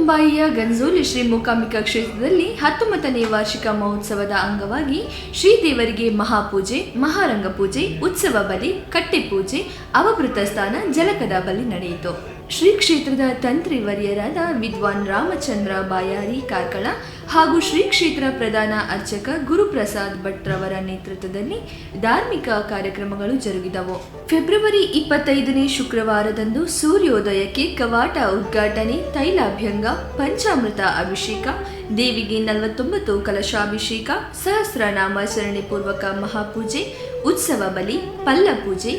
ಮೂಡುಂಬಾಯಿಯ ಗಂಜೋಲಿ ಶ್ರೀ ಮೂಕಾಂಬಿಕಾ ಕ್ಷೇತ್ರದಲ್ಲಿ 19ನೇ ವಾರ್ಷಿಕ ಮಹೋತ್ಸವದ ಅಂಗವಾಗಿ ಶ್ರೀದೇವರಿಗೆ ಮಹಾಪೂಜೆ, ಮಹಾರಂಗ ಪೂಜೆ, ಉತ್ಸವ ಬಲಿ, ಕಟ್ಟೆ ಪೂಜೆ, ಅವಭೃತ ಸ್ಥಾನ, ಜಲಕದ ಬಲಿ ನಡೆಯಿತು. ಶ್ರೀ ಕ್ಷೇತ್ರದ ತಂತ್ರಿ ವರ್ಯರಾದ ವಿದ್ವಾನ್ ರಾಮಚಂದ್ರ ಬಾಯಾರಿ ಕಾರ್ಕಳ ಹಾಗೂ ಶ್ರೀ ಕ್ಷೇತ್ರ ಪ್ರಧಾನ ಅರ್ಚಕ ಗುರುಪ್ರಸಾದ್ ಭಟ್ರವರ ನೇತೃತ್ವದಲ್ಲಿ ಧಾರ್ಮಿಕ ಕಾರ್ಯಕ್ರಮಗಳು ಜರುಗಿದವು. ಫೆಬ್ರವರಿ 25ನೇ ಶುಕ್ರವಾರದಂದು ಸೂರ್ಯೋದಯಕ್ಕೆ ಕವಾಟ ಉದ್ಘಾಟನೆ, ತೈಲಾಭ್ಯಂಗ, ಪಂಚಾಮೃತ ಅಭಿಷೇಕ, ದೇವಿಗೆ 49 ಕಲಶಾಭಿಷೇಕ, ಸಹಸ್ರನಾಮಾಚರಣೆ ಪೂರ್ವಕ ಮಹಾಪೂಜೆ, ಉತ್ಸವ ಬಲಿ, ಪಲ್ಲ ಪೂಜೆ,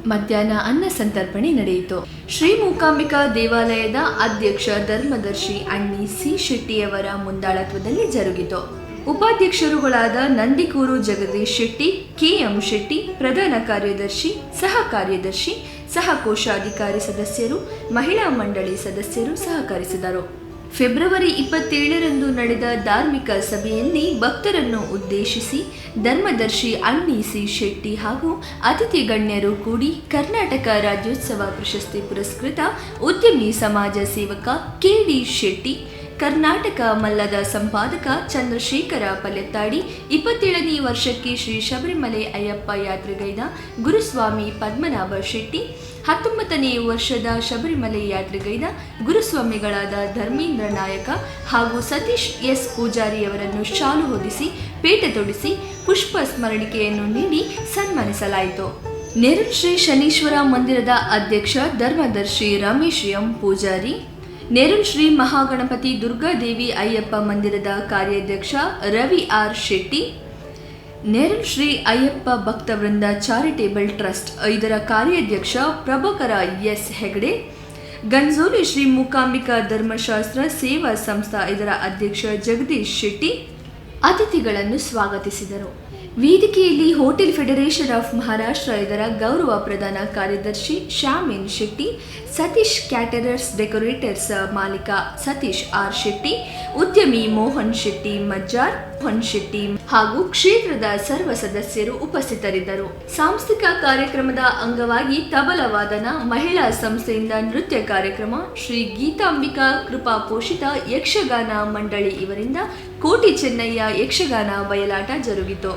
ಮಧ್ಯಾಹ್ನ ಅನ್ನ ಸಂತರ್ಪಣೆ ನಡೆಯಿತು. ಶ್ರೀ ಮೂಕಾಂಬಿಕಾ ದೇವಾಲಯದ ಅಧ್ಯಕ್ಷ ಧರ್ಮದರ್ಶಿ ಅಣ್ಣಿ ಸಿ ಶೆಟ್ಟಿಯವರ ಮುಂದಾಳತ್ವದಲ್ಲಿ ಜರುಗಿತು. ಉಪಾಧ್ಯಕ್ಷರುಗಳಾದ ನಂದಿಕೂರು ಜಗದೀಶ್ ಶೆಟ್ಟಿ, ಕೆಎಂ ಶೆಟ್ಟಿ, ಪ್ರಧಾನ ಕಾರ್ಯದರ್ಶಿ, ಸಹ ಕಾರ್ಯದರ್ಶಿ, ಸಹ ಕೋಶಾಧಿಕಾರಿ ಸದಸ್ಯರು, ಮಹಿಳಾ ಮಂಡಳಿ ಸದಸ್ಯರು ಸಹಕರಿಸಿದರು. ಫೆಬ್ರವರಿ 27ರಂದು ನಡೆದ ಧಾರ್ಮಿಕ ಸಭೆಯಲ್ಲಿ ಭಕ್ತರನ್ನು ಉದ್ದೇಶಿಸಿ ಧರ್ಮದರ್ಶಿ ಅಣ್ಣಿ ಸಿ ಶೆಟ್ಟಿ ಹಾಗೂ ಅತಿಥಿ ಗಣ್ಯರು ಕೂಡಿ ಕರ್ನಾಟಕ ರಾಜ್ಯೋತ್ಸವ ಪ್ರಶಸ್ತಿ ಪುರಸ್ಕೃತ ಉದ್ಯಮಿ, ಸಮಾಜ ಸೇವಕ ಕೆ ಡಿ ಶೆಟ್ಟಿ, ಕರ್ನಾಟಕ ಮಲ್ಲದ ಸಂಪಾದಕ ಚಂದ್ರಶೇಖರ ಪಲ್ಯತ್ತಾಡಿ, 27ನೇ ವರ್ಷಕ್ಕೆ ಶ್ರೀ ಶಬರಿಮಲೆ ಅಯ್ಯಪ್ಪ ಯಾತ್ರೆಗೈದ ಗುರುಸ್ವಾಮಿ ಪದ್ಮನಾಭ ಶೆಟ್ಟಿ, 19ನೇ ವರ್ಷದ ಶಬರಿಮಲೆ ಯಾತ್ರೆಗೈದ ಗುರುಸ್ವಾಮಿಗಳಾದ ಧರ್ಮೇಂದ್ರ ನಾಯಕ ಹಾಗೂ ಸತೀಶ್ ಎಸ್ ಪೂಜಾರಿಯವರನ್ನು ಶಾಲು ಹೊದಿಸಿ, ಪೇಟ ತೊಡಿಸಿ, ಪುಷ್ಪ ಸ್ಮರಣಿಕೆಯನ್ನು ನೀಡಿ ಸನ್ಮಾನಿಸಲಾಯಿತು. ನೆರಳು ಶ್ರೀ ಶನೀಶ್ವರ ಮಂದಿರದ ಅಧ್ಯಕ್ಷ ಧರ್ಮದರ್ಶಿ ರಮೇಶ್ ಎಂ ಪೂಜಾರಿ, ನೆರಳು ಶ್ರೀ ಮಹಾಗಣಪತಿ ದುರ್ಗಾದೇವಿ ಅಯ್ಯಪ್ಪ ಮಂದಿರದ ಕಾರ್ಯಾಧ್ಯಕ್ಷ ರವಿ ಆರ್ ಶೆಟ್ಟಿ, ನೆರಳು ಶ್ರೀ ಅಯ್ಯಪ್ಪ ಭಕ್ತವೃಂದ ಚಾರಿಟೇಬಲ್ ಟ್ರಸ್ಟ್ ಇದರ ಕಾರ್ಯಾಧ್ಯಕ್ಷ ಪ್ರಭಾಕರ ಎಸ್ ಹೆಗಡೆ, ಗಂಜೋಲಿ ಶ್ರೀ ಮೂಕಾಂಬಿಕಾ ಧರ್ಮಶಾಸ್ತ್ರ ಸೇವಾ ಸಂಸ್ಥಾ ಇದರ ಅಧ್ಯಕ್ಷ ಜಗದೀಶ್ ಶೆಟ್ಟಿ ಅತಿಥಿಗಳನ್ನು ಸ್ವಾಗತಿಸಿದರು. ವೇದಿಕೆಯಲ್ಲಿ ಹೋಟೆಲ್ ಫೆಡರೇಷನ್ ಆಫ್ ಮಹಾರಾಷ್ಟ್ರ ಇದರ ಗೌರವ ಪ್ರಧಾನ ಕಾರ್ಯದರ್ಶಿ ಶ್ಯಾಮಿನ್ ಶೆಟ್ಟಿ, ಸತೀಶ್ ಕ್ಯಾಟರರ್ಸ್ ಡೆಕೋರೇಟರ್ಸ್ ಮಾಲೀಕ ಸತೀಶ್ ಆರ್ ಶೆಟ್ಟಿ, ಉದ್ಯಮಿ ಮೋಹನ್ ಶೆಟ್ಟಿ ಮಜ್ಜಾರ್, ಮೋಹನ್ ಶೆಟ್ಟಿ ಹಾಗೂ ಕ್ಷೇತ್ರದ ಸರ್ವ ಸದಸ್ಯರು ಉಪಸ್ಥಿತರಿದ್ದರು. ಸಾಂಸ್ಕೃತಿಕ ಕಾರ್ಯಕ್ರಮದ ಅಂಗವಾಗಿ ತಬಲ ವಾದನ, ಮಹಿಳಾ ಸಂಸ್ಥೆಯಿಂದ ನೃತ್ಯ ಕಾರ್ಯಕ್ರಮ, ಶ್ರೀ ಗೀತಾಂಬಿಕಾ ಕೃಪಾ ಪೋಷಿತ ಯಕ್ಷಗಾನ ಮಂಡಳಿ ಇವರಿಂದ ಕೋಟಿ ಚೆನ್ನಯ್ಯ ಯಕ್ಷಗಾನ ಬಯಲಾಟ ಜರುಗಿತು.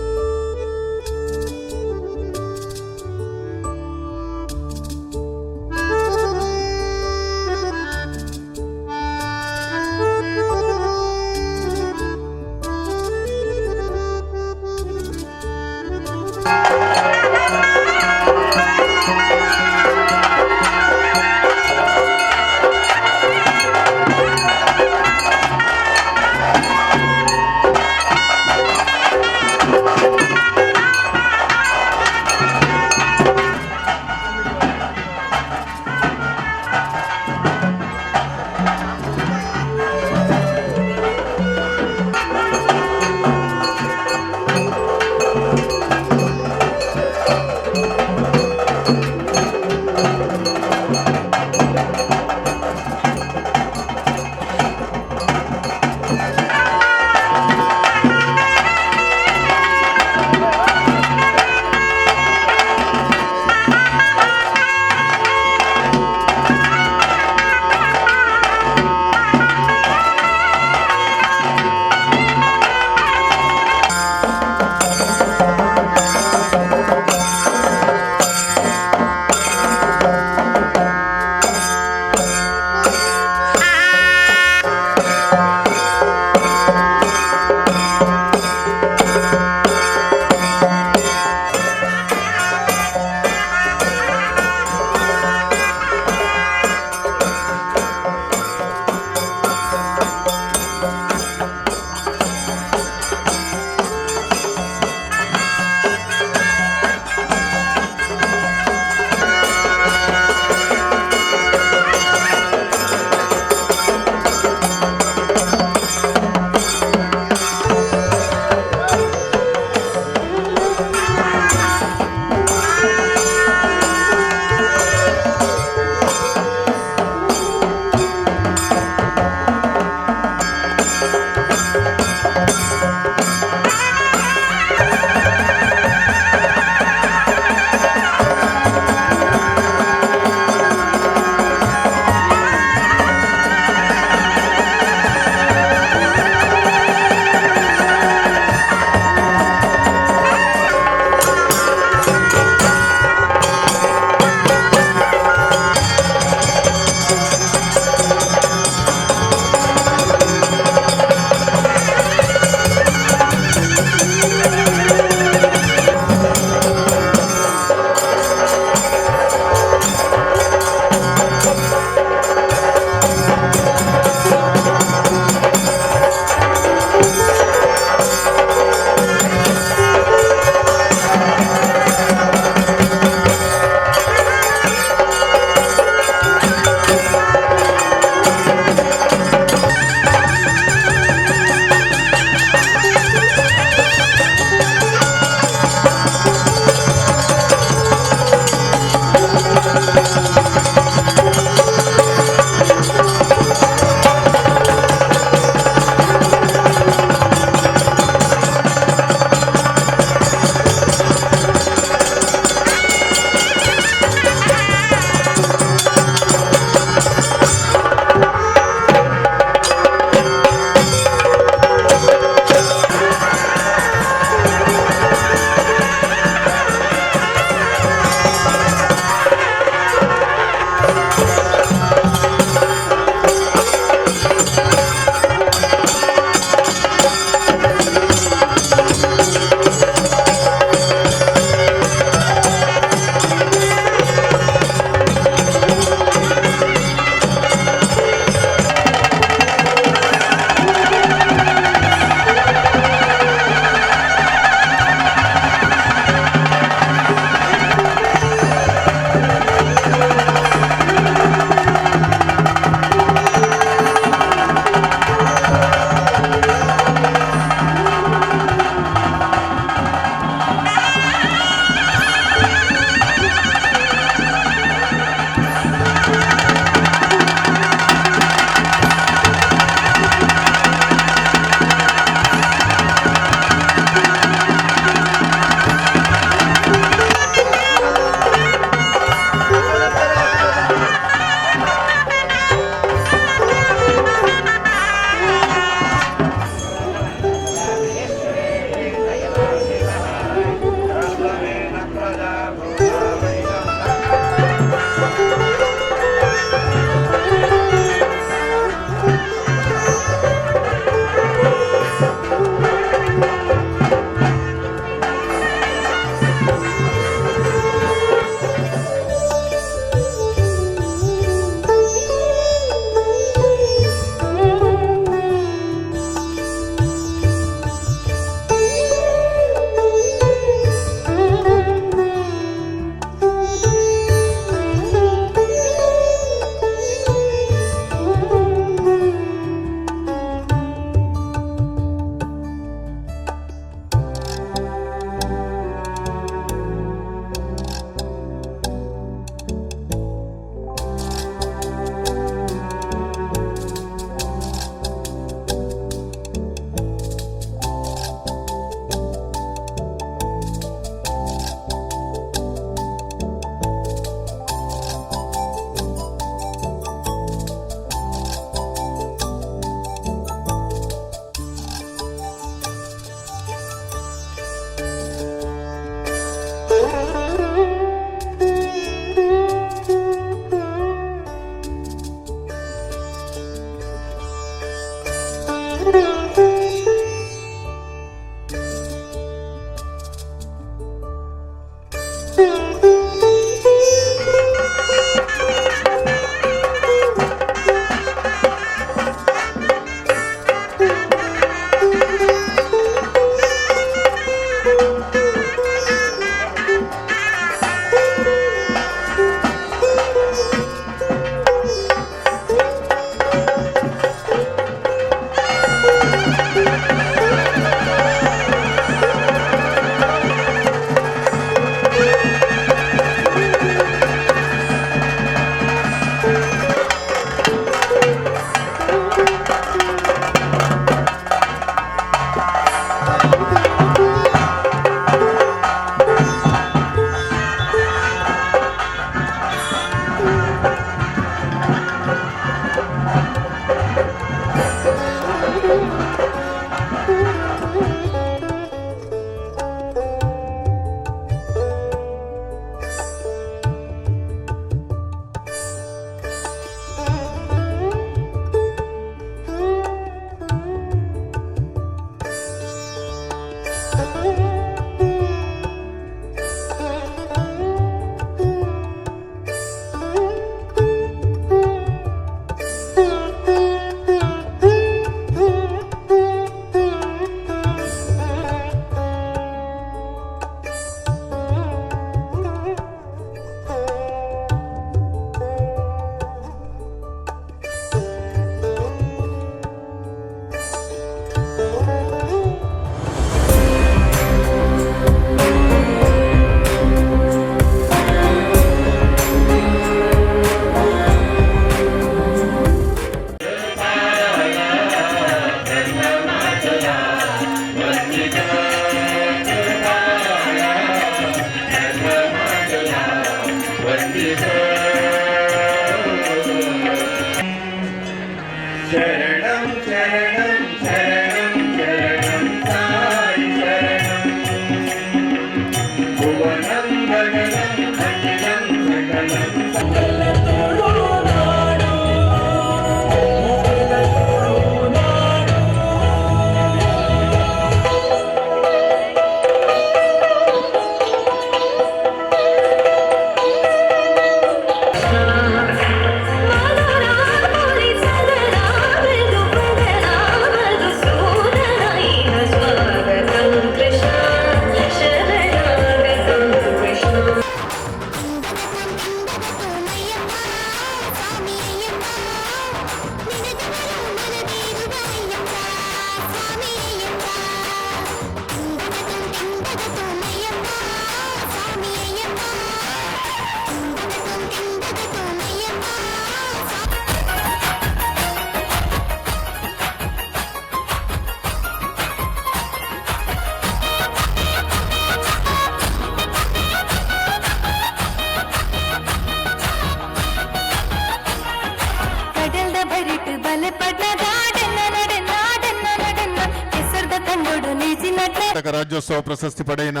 ಕರ್ನಾಟಕ ರಾಜ್ಯೋತ್ಸವ ಪ್ರಶಸ್ತಿ ಪಡೆಯಿನ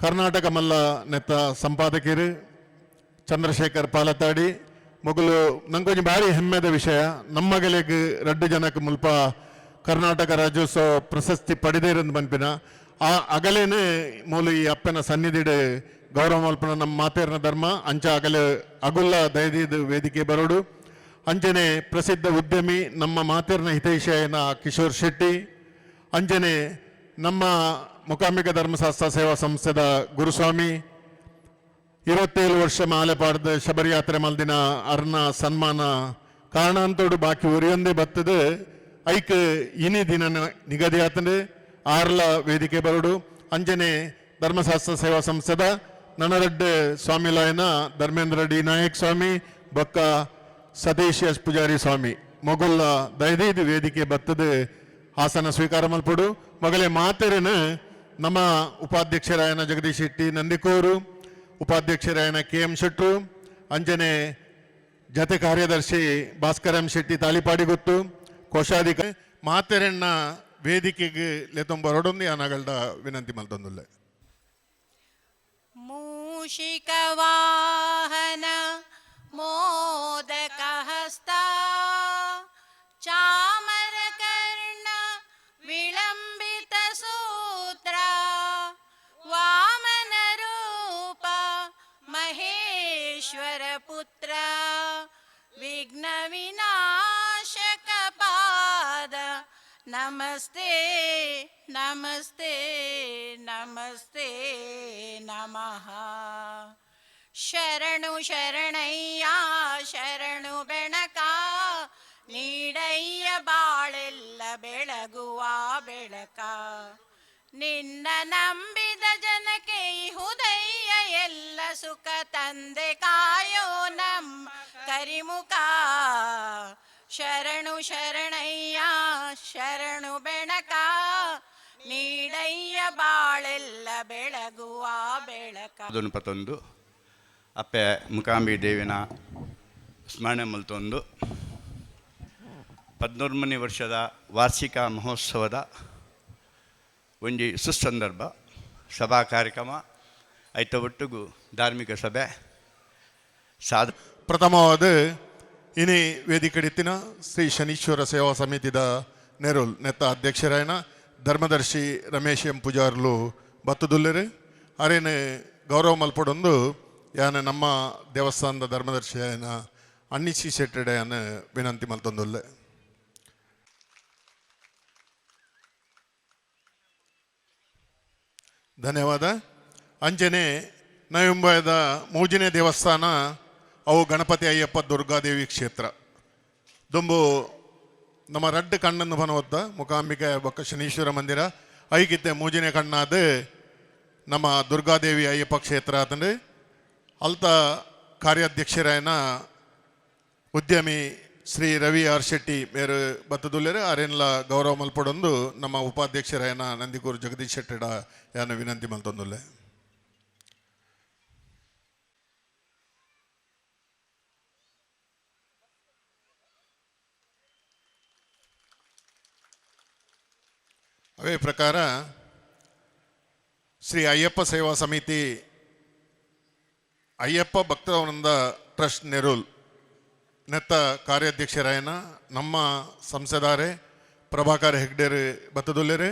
ಕರ್ನಾಟಕ ಮಲ್ಲ ನೆತ್ತ ಸಂಪಾದಕಿರು ಚಂದ್ರಶೇಖರ್ ಪಾಲತಾಡಿ ಮೊಗಲು. ನಂಗೊಂಜಿ ಭಾರಿ ಹೆಮ್ಮೆದ ವಿಷಯ, ನಮ್ಮಗಲೆಗ್ ರಡ್ಡು ಜನಕ್ಕೆ ಮುಲ್ಪ ಕರ್ನಾಟಕ ರಾಜ್ಯೋತ್ಸವ ಪ್ರಶಸ್ತಿ ಪಡೆದೇರಂದು ಪನ್ಪಿನ. ಆ ಅಗಲೇನೆ ಮೂಲು ಈ ಅಪ್ಪನ ಸನ್ನಿಧಿಡ್ ಗೌರವ ಮಲ್ಪನ ನಮ್ಮ ಮಾತೇರ್ನ ಧರ್ಮ. ಅಂಚ ಅಗಲೆ ಅಗುಲ್ಲ ದಯದೀದ್ ವೇದಿಕೆ ಬರೋಡು. ಅಂಚನೆ ಪ್ರಸಿದ್ಧ ಉದ್ಯಮಿ, ನಮ್ಮ ಮಾತೇರ್ನ ಹಿತೈಷಿಯಾಯನ ಕಿಶೋರ್ ಶೆಟ್ಟಿ, ಅಂಚನೆ ನಮ್ಮ ಮೂಕಾಂಬಿಕ ಧರ್ಮಶಾಸ್ತ್ರ ಸೇವಾ ಸಂಸ್ಥೆದ ಗುರುಸ್ವಾಮಿ, 27 ವರ್ಷ ಮಾಲೆ ಪಾಡ್ದು ಶಬರಿಯಾತ್ರೆ ಮಲ್ದಿನ ಅರ್ನ ಸನ್ಮಾನ ಕಾರಣಾಂತೋಡು ಬಾಕಿ ಒರಿಯೊಂದೇ ಬತ್ತದು. ಐಕ್ ಇನಿ ದಿನ ನಿಗದಿ ಆತಂಡು. ಆರ್ಲ ವೇದಿಕೆ ಬರೋಡು. ಅಂಚನೆ ಧರ್ಮಶಾಸ್ತ್ರ ಸೇವಾ ಸಂಸ್ಥೆದ ನನರಡ್ಡು ಸ್ವಾಮಿಲಾಯನ ಧರ್ಮೇಂದ್ರ ಡಿ ನಾಯಕ್ ಸ್ವಾಮಿ ಬೊಕ್ಕ ಸತೀಶ್ ಎಸ್ ಪೂಜಾರಿ ಸ್ವಾಮಿ ಮೊಗುಲ್ಲ ದಯದೀದು ವೇದಿಕೆ ಬತ್ತದು ಆಸನ ಸ್ವೀಕಾರ ಮಲ್ಪೊಡು. ಮೊಗಲೆ ಮಾತೆರನು ನಮ್ಮ ಉಪಾಧ್ಯಕ್ಷರಾಯನ ಜಗದೀಶ್ ಶೆಟ್ಟಿ ನಂದಿಕೋರು, ಉಪಾಧ್ಯಕ್ಷರಾಯನ ಕೆ ಎಂ ಶೆಟ್ರು, ಅಂಚನೆ ಜತೆ ಕಾರ್ಯದರ್ಶಿ ಭಾಸ್ಕರ್ ಎಂ ಶೆಟ್ಟಿ ತಾಲಿಪಾಡಿಗುತ್ತು, ಕೋಶಾಧಿಕಾರಿ ಮಾತೆರೆಣ್ಣ ವೇದಿಕೆಗೆ ಲೆತೊಂಬರೊಡೊಂದು ಅನಗಲ್ಡ ವಿನಂತಿ ಮಲ್ತೊಂದುಲ್ಲೆ. मूषिकवाहन मोदकहस्ता, चामरकर्ण विलम्बितसूत्रा, वामनरूप महेश्वरपुत्र, विघ्नविनाशकपाद, नमस्ते नमस्ते नमस्ते नमः. ಶರಣು ಶರಣಯ್ಯ ಶರಣು ಬೆಣಕ, ನೀಡಯ್ಯ ಬಾಳೆಲ್ಲ ಬೆಳಗುವ ಬೆಳಕ. ನಿನ್ನ ನಂಬಿದ ಜನಕ್ಕೆ ಹುದಯ್ಯ ಎಲ್ಲ ಸುಖ, ತಂದೆ ಕಾಯೋ ನಮ್ಮ ಕರಿಮುಖ. ಶರಣು ಶರಣಯ್ಯ ಶರಣು ಬೆಣಕ, ನೀಡಯ್ಯ ಬಾಳೆಲ್ಲ ಬೆಳಗುವ ಬೆಳಕ. ಪತ್ತೊಂದು ಅಪ್ಪೆ ಮುಕಾಂಬಿ ದೇವಿನ ಸ್ಮರಣೆ ಮಲ್ತೊಂದು 13ನೇ ವರ್ಷದ ವಾರ್ಷಿಕ ಮಹೋತ್ಸವದ ಒಂಜಿ ಸುಸಂದರ್ಭ ಸಭಾ ಕಾರ್ಯಕ್ರಮ ಐತ ಒಟ್ಟುಗು ಧಾರ್ಮಿಕ ಸಭೆ ಸಾಧ ಪ್ರಥಮವಾದ ಇನಿ ವೇದಿಕೆಡಿತ್ತಿನ ಶ್ರೀ ಶನೀಶ್ವರ ಸೇವಾ ಸಮಿತಿದ ನೆರುಲ್ ನೆತ್ತ ಅಧ್ಯಕ್ಷರಾಯನ ಧರ್ಮದರ್ಶಿ ರಮೇಶ್ ಎಂ ಪೂಜಾರ್ಲು ಬತ್ತುದುಲ್ಲೆರು. ಅರೇನು ಗೌರವ ಮಲ್ಪಡೊಂದು ಯಾನ ನಮ್ಮ ದೇವಸ್ಥಾನದ ಧರ್ಮದರ್ಶಿಯಾಯನ ಅಣ್ಣಿಸಿ ಶೆಟ್ಟಡೆಯನ್ನ ವಿನಂತಿ ಮಲ್ತೊಂದುಲ್ಲೆ. ಧನ್ಯವಾದ. ಅಂಚನೆ ನವೆಂಬರದ ಮೂಜಿನೇ ದೇವಸ್ಥಾನ ಅವು ಗಣಪತಿ ಅಯ್ಯಪ್ಪ ದುರ್ಗಾದೇವಿ ಕ್ಷೇತ್ರ. ದುಂಬು ನಮ್ಮ ರಡ್ಡು ಕಣ್ಣನ್ನು ಬನವತ್ತ ಮೂಕಾಂಬಿಕೆ ಬೊಕ್ಕ ಶನೀಶ್ವರ ಮಂದಿರ ಐಕಿತ್ತೆ ಮೂಜಿನೇ ಕಣ್ಣಾದ ನಮ್ಮ ದುರ್ಗಾದೇವಿ ಅಯ್ಯಪ್ಪ ಕ್ಷೇತ್ರ ಆತಂಡು. ಅಲ್ತ ಕಾರ್ಯಾಧ್ಯಕ್ಷರಾಯನ ಉದ್ಯಮಿ ಶ್ರೀ ರವಿ ಆರ್ ಶೆಟ್ಟಿ ಮೇರು ಬತ್ತದುಲ್ಲೆರು. ಅರೇನ್ಲ ಗೌರವ ಮಲ್ಪಡೊಂದು ನಮ್ಮ ಉಪಾಧ್ಯಕ್ಷರಾಯನ ನಂದಿಕೂರು ಜಗದೀಶ್ ಶೆಟ್ಟಿಡ ಯಾನ ವಿನಂತಿ ಮಲ್ತೊಂದುಲ್ಲೆ. ಅವೇ ಪ್ರಕಾರ ಶ್ರೀ ಅಯ್ಯಪ್ಪ ಸೇವಾ ಸಮಿತಿ ಅಯ್ಯಪ್ಪ ಭಕ್ತವೃಂದ ಟ್ರಸ್ಟ್ ನೆರೂಲ್ ನೆತ್ತ ಕಾರ್ಯಾಧ್ಯಕ್ಷರಾಯನ ನಮ್ಮ ಸಂಸದಾರೆ ಪ್ರಭಾಕರ್ ಹೆಗ್ಡೇರು ಬತ್ತದುಲ್ಲೆರು.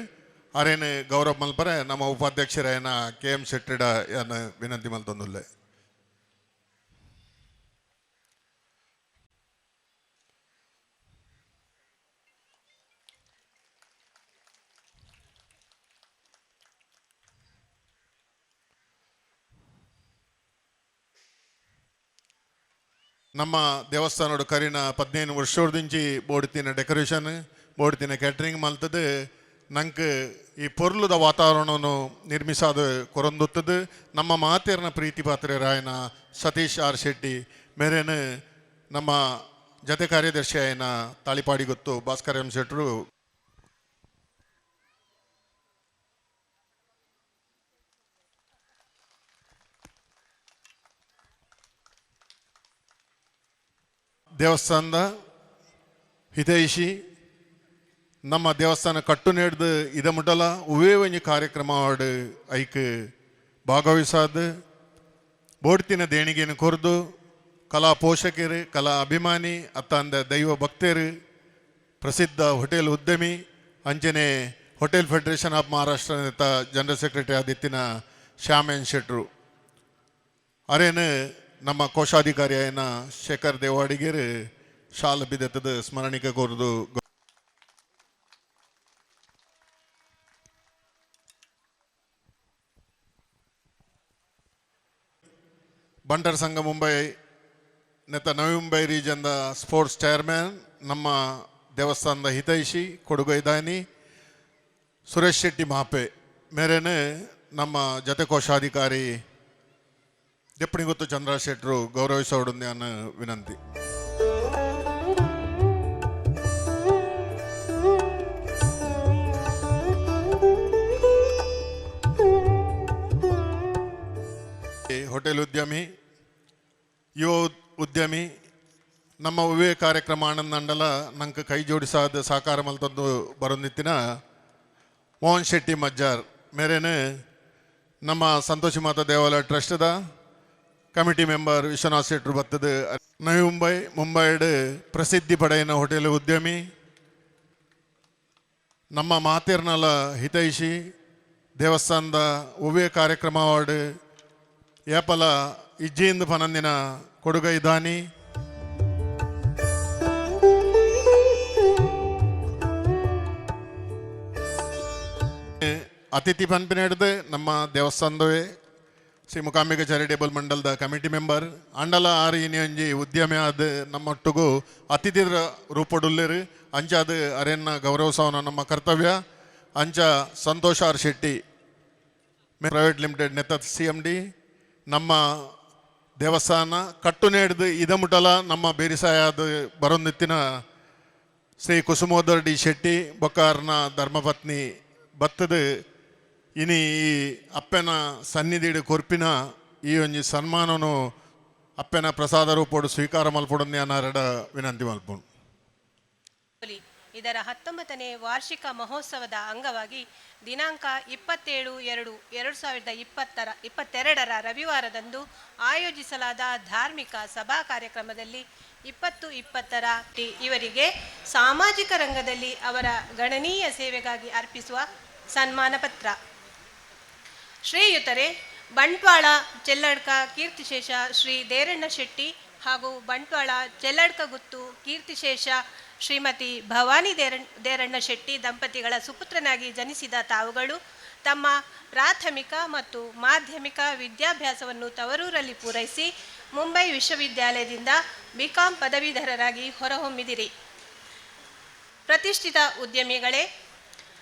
ಅರೇನು ಗೌರವ ಮಲ್ಪರೆ ನಮ್ಮ ಉಪಾಧ್ಯಕ್ಷರಾಯನ ಕೆ ಎಂ ಶೆಟ್ಟಿಡ ಯಾನ ವಿನಂತಿ ಮಲ್ತೊಂದುಲ್ಲೆ. ನಮ್ಮ ದೇವಸ್ಥಾನಡು ಕರಿನ 15 ವರ್ಷದಿಂಚಿ ಬೋಡ್ತಿನ ಡೆಕೋರೇಷನ್, ಬೋಡ್ತಿನ ಕ್ಯಾಟ್ರಿಂಗ್ ಮಲ್ತದು ನಂಗೆ ಈ ಪೊರ್ಲುದ ವಾತಾವರಣವನ್ನು ನಿರ್ಮಿಸಾದ ಕೊರೊಂದುತ್ತದು ನಮ್ಮ ಮಾತೇರ್ನ ಪ್ರೀತಿ ಪಾತ್ರೆರಾಯನ ಸತೀಶ್ ಆರ್ ಶೆಟ್ಟಿ ಮೇರೇನು ನಮ್ಮ ಜತೆ ಕಾರ್ಯದರ್ಶಿ ಆಯನ ತಾಳಿಪಾಡಿ ಗೊತ್ತು ಭಾಸ್ಕರ್ ಎಂ ಶೆಟ್ಟರು. ದೇವಸ್ಥಾನದ ಹಿತೈಷಿ ನಮ್ಮ ದೇವಸ್ಥಾನ ಕಟ್ಟು ನೆಡ್ದು ಇದ ಮುಟ್ಟಲ ಉವೇ ಒಂಜಿ ಕಾರ್ಯಕ್ರಮ ಆಡ್ ಐಕ್ ಭಾಗವಹಿಸಾದ ಬೋಡ್ತಿನ ದೇಣಿಗೆಯನ್ನು ಕೊರ್ದು ಕಲಾ ಪೋಷಕರು, ಕಲಾ ಅಭಿಮಾನಿ, ಅತ್ತಂದ ದೈವ ಭಕ್ತರು, ಪ್ರಸಿದ್ಧ ಹೋಟೆಲ್ ಉದ್ಯಮಿ, ಅಂಚನೆ hotel federation of Maharashtra general secretary ಆದಿತ್ತಿನ ಶ್ಯಾಮ್ ಎನ್ ಶೆಟ್ರು ಅರೇನು ನಮ್ಮ ಕೋಶಾಧಿಕಾರಿ ಆಯ್ನ ಶೇಖರ್ ದೇವಾಡಿಗೇರು ಶಾಲ್ ಬಿದ್ದತ್ತದ ಸ್ಮರಣಿಕೆ ಕೋರ್ದು. ಬಂಟರ್ ಸಂಘ ಮುಂಬೈ ನೆತ್ತ ನವಿ ಮುಂಬೈ ರೀಜನ್ದ ಸ್ಪೋರ್ಟ್ಸ್ ಚೇರ್ಮ್ಯಾನ್, ನಮ್ಮ ದೇವಸ್ಥಾನದ ಹಿತೈಷಿ, ಕೊಡುಗೈದಾನಿ ಸುರೇಶ್ ಶೆಟ್ಟಿ ಮಾಪೆ ಮೇರೇನೆ ನಮ್ಮ ಜತೆ ಕೋಶಾಧಿಕಾರಿ ದೆಪ್ಪಣಿಗುತ್ತು ಚಂದ್ರ ಶೆಟ್ಟರು ಗೌರವಿಸೋಡು ವಿನಂತಿ. ಹೋಟೆಲ್ ಉದ್ಯಮಿ, ಯುವ ಉದ್ಯಮಿ, ನಮ್ಮ ಉವೇ ಕಾರ್ಯಕ್ರಮ ಆನಂದಂಡಲ ನಂಗೆ ಕೈ ಜೋಡಿಸಾದ ಸಾಕಾರ ಮಲ್ತೊಂದು ಬರೊಂದಿತ್ತಿನ ಮೋಹನ್ ಶೆಟ್ಟಿ ಮಜ್ಜಾರ್ ಮೇರೇನೆ ನಮ್ಮ ಸಂತೋಷಿ ಮಾತಾ ದೇವಾಲಯ ಟ್ರಸ್ಟ್ದ ಕಮಿಟಿ ಮೆಂಬರ್ ವಿಶ್ವನಾಥ್ ಶೆಟ್ಟರು ಬತ್ತದ. ನವಿ ಮುಂಬೈ, ಮುಂಬೈಡ್ ಪ್ರಸಿದ್ಧಿ ಪಡೆಯಿನ ಹೋಟೆಲ್ ಉದ್ಯಮಿ, ನಮ್ಮ ಮಾತಿರ್ನಲ ಹಿತೈಷಿ, ದೇವಸ್ಥಾನದ ಉವೇ ಕಾರ್ಯಕ್ರಮ ವಾರ್ಡ್ ಏಪಲ ಇಜ್ಜಿಯಿಂದ ಪನಂದಿನ ಕೊಡುಗೈ ದಾನಿ. ಅತಿಥಿ ಪನ್ಪಿನ ಹಿಡ್ದು ನಮ್ಮ ದೇವಸ್ಥಾನದವೇ ಶ್ರೀ ಮೂಕಾಂಬಿಕ ಚಾರಿಟೇಬಲ್ ಮಂಡಲದ ಕಮಿಟಿ ಮೆಂಬರ್ ಅಂಡಲ ಆರು ಇನಿಯೊಂಜಿ ಉದ್ಯಮಿ ಆದ ನಮ್ಮೊಟ್ಟಿಗೂ ಅತಿಥಿರ ರೂಪಡುಲ್ಲೇರು. ಅಂಚಾದ ಅರೆನ್ನ ಗೌರವಿಸೋನ ನಮ್ಮ ಕರ್ತವ್ಯ. ಅಂಚ ಸಂತೋಷ್ ಆರ್ ಶೆಟ್ಟಿ ಪ್ರೈವೇಟ್ ಲಿಮಿಟೆಡ್ ನೆತ್ತ ಸಿಎಮ್ ಡಿ, ನಮ್ಮ ದೇವಸ್ಥಾನ ಕಟ್ಟು ನೇಡ್ದು ಇದಮುಟಲ ನಮ್ಮ ಬೇರಿಸಾಯಾದ ಬರೊಂದಿತ್ತಿನ ಶ್ರೀ ಕುಸುಮೋದರ್ ಡಿ ಶೆಟ್ಟಿ ಬೊಕ್ಕಾರ್ನ ಧರ್ಮಪತ್ನಿ ಬತ್ತದ ಇನಿ ಈ ಅಪ್ಪನ ಸನ್ನಿಧಿಡು ಕೊರ್ಪಿನ ಈ ಒಂಜಿ ಸನ್ಮಾನನು ಅಪ್ಪನ ಪ್ರಸಾದ ರೂಪೋಡು ಸ್ವೀಕಾರ ಮಲ್ಪೊಡೊಂದು ಅನ್ನಾರಡ ವಿನಂತಿ ಮಲ್ಪುಂಡು. ಇದರ 19ನೇ ವಾರ್ಷಿಕ ಮಹೋತ್ಸವದ ಅಂಗವಾಗಿ ದಿನಾಂಕ 27-2-2022ರ ರವಿವಾರದಂದು ಆಯೋಜಿಸಲಾದ ಧಾರ್ಮಿಕ ಸಭಾ ಕಾರ್ಯಕ್ರಮದಲ್ಲಿ 2020ರ ಇವರಿಗೆ ಸಾಮಾಜಿಕ ರಂಗದಲ್ಲಿ ಅವರ ಗಣನೀಯ ಸೇವೆಗಾಗಿ ಅರ್ಪಿಸುವ ಸನ್ಮಾನ ಪತ್ರ. ಶ್ರೀಯುತರೇ, ಬಂಟ್ವಾಳ ಚೆಲ್ಲಡ್ಕ ಕೀರ್ತಿಶೇಷ ಶ್ರೀ ದೇರಣ್ಣ ಶೆಟ್ಟಿ ಹಾಗೂ ಬಂಟ್ವಾಳ ಚೆಲ್ಲಡ್ಕ ಗುತ್ತು ಕೀರ್ತಿಶೇಷ ಶ್ರೀಮತಿ ಭವಾನಿ ದೇರಣ್ಣ ಶೆಟ್ಟಿ ದಂಪತಿಗಳ ಸುಪುತ್ರನಾಗಿ ಜನಿಸಿದ ತಾವುಗಳು ತಮ್ಮ ಪ್ರಾಥಮಿಕ ಮತ್ತು ಮಾಧ್ಯಮಿಕ ವಿದ್ಯಾಭ್ಯಾಸವನ್ನು ತವರೂರಲ್ಲಿ ಪೂರೈಸಿ ಮುಂಬೈ ವಿಶ್ವವಿದ್ಯಾಲಯದಿಂದ ಬಿಕಾಂ ಪದವೀಧರರಾಗಿ ಹೊರಹೊಮ್ಮಿದಿರಿ. ಪ್ರತಿಷ್ಠಿತ ಉದ್ಯಮಿಗಳೇ,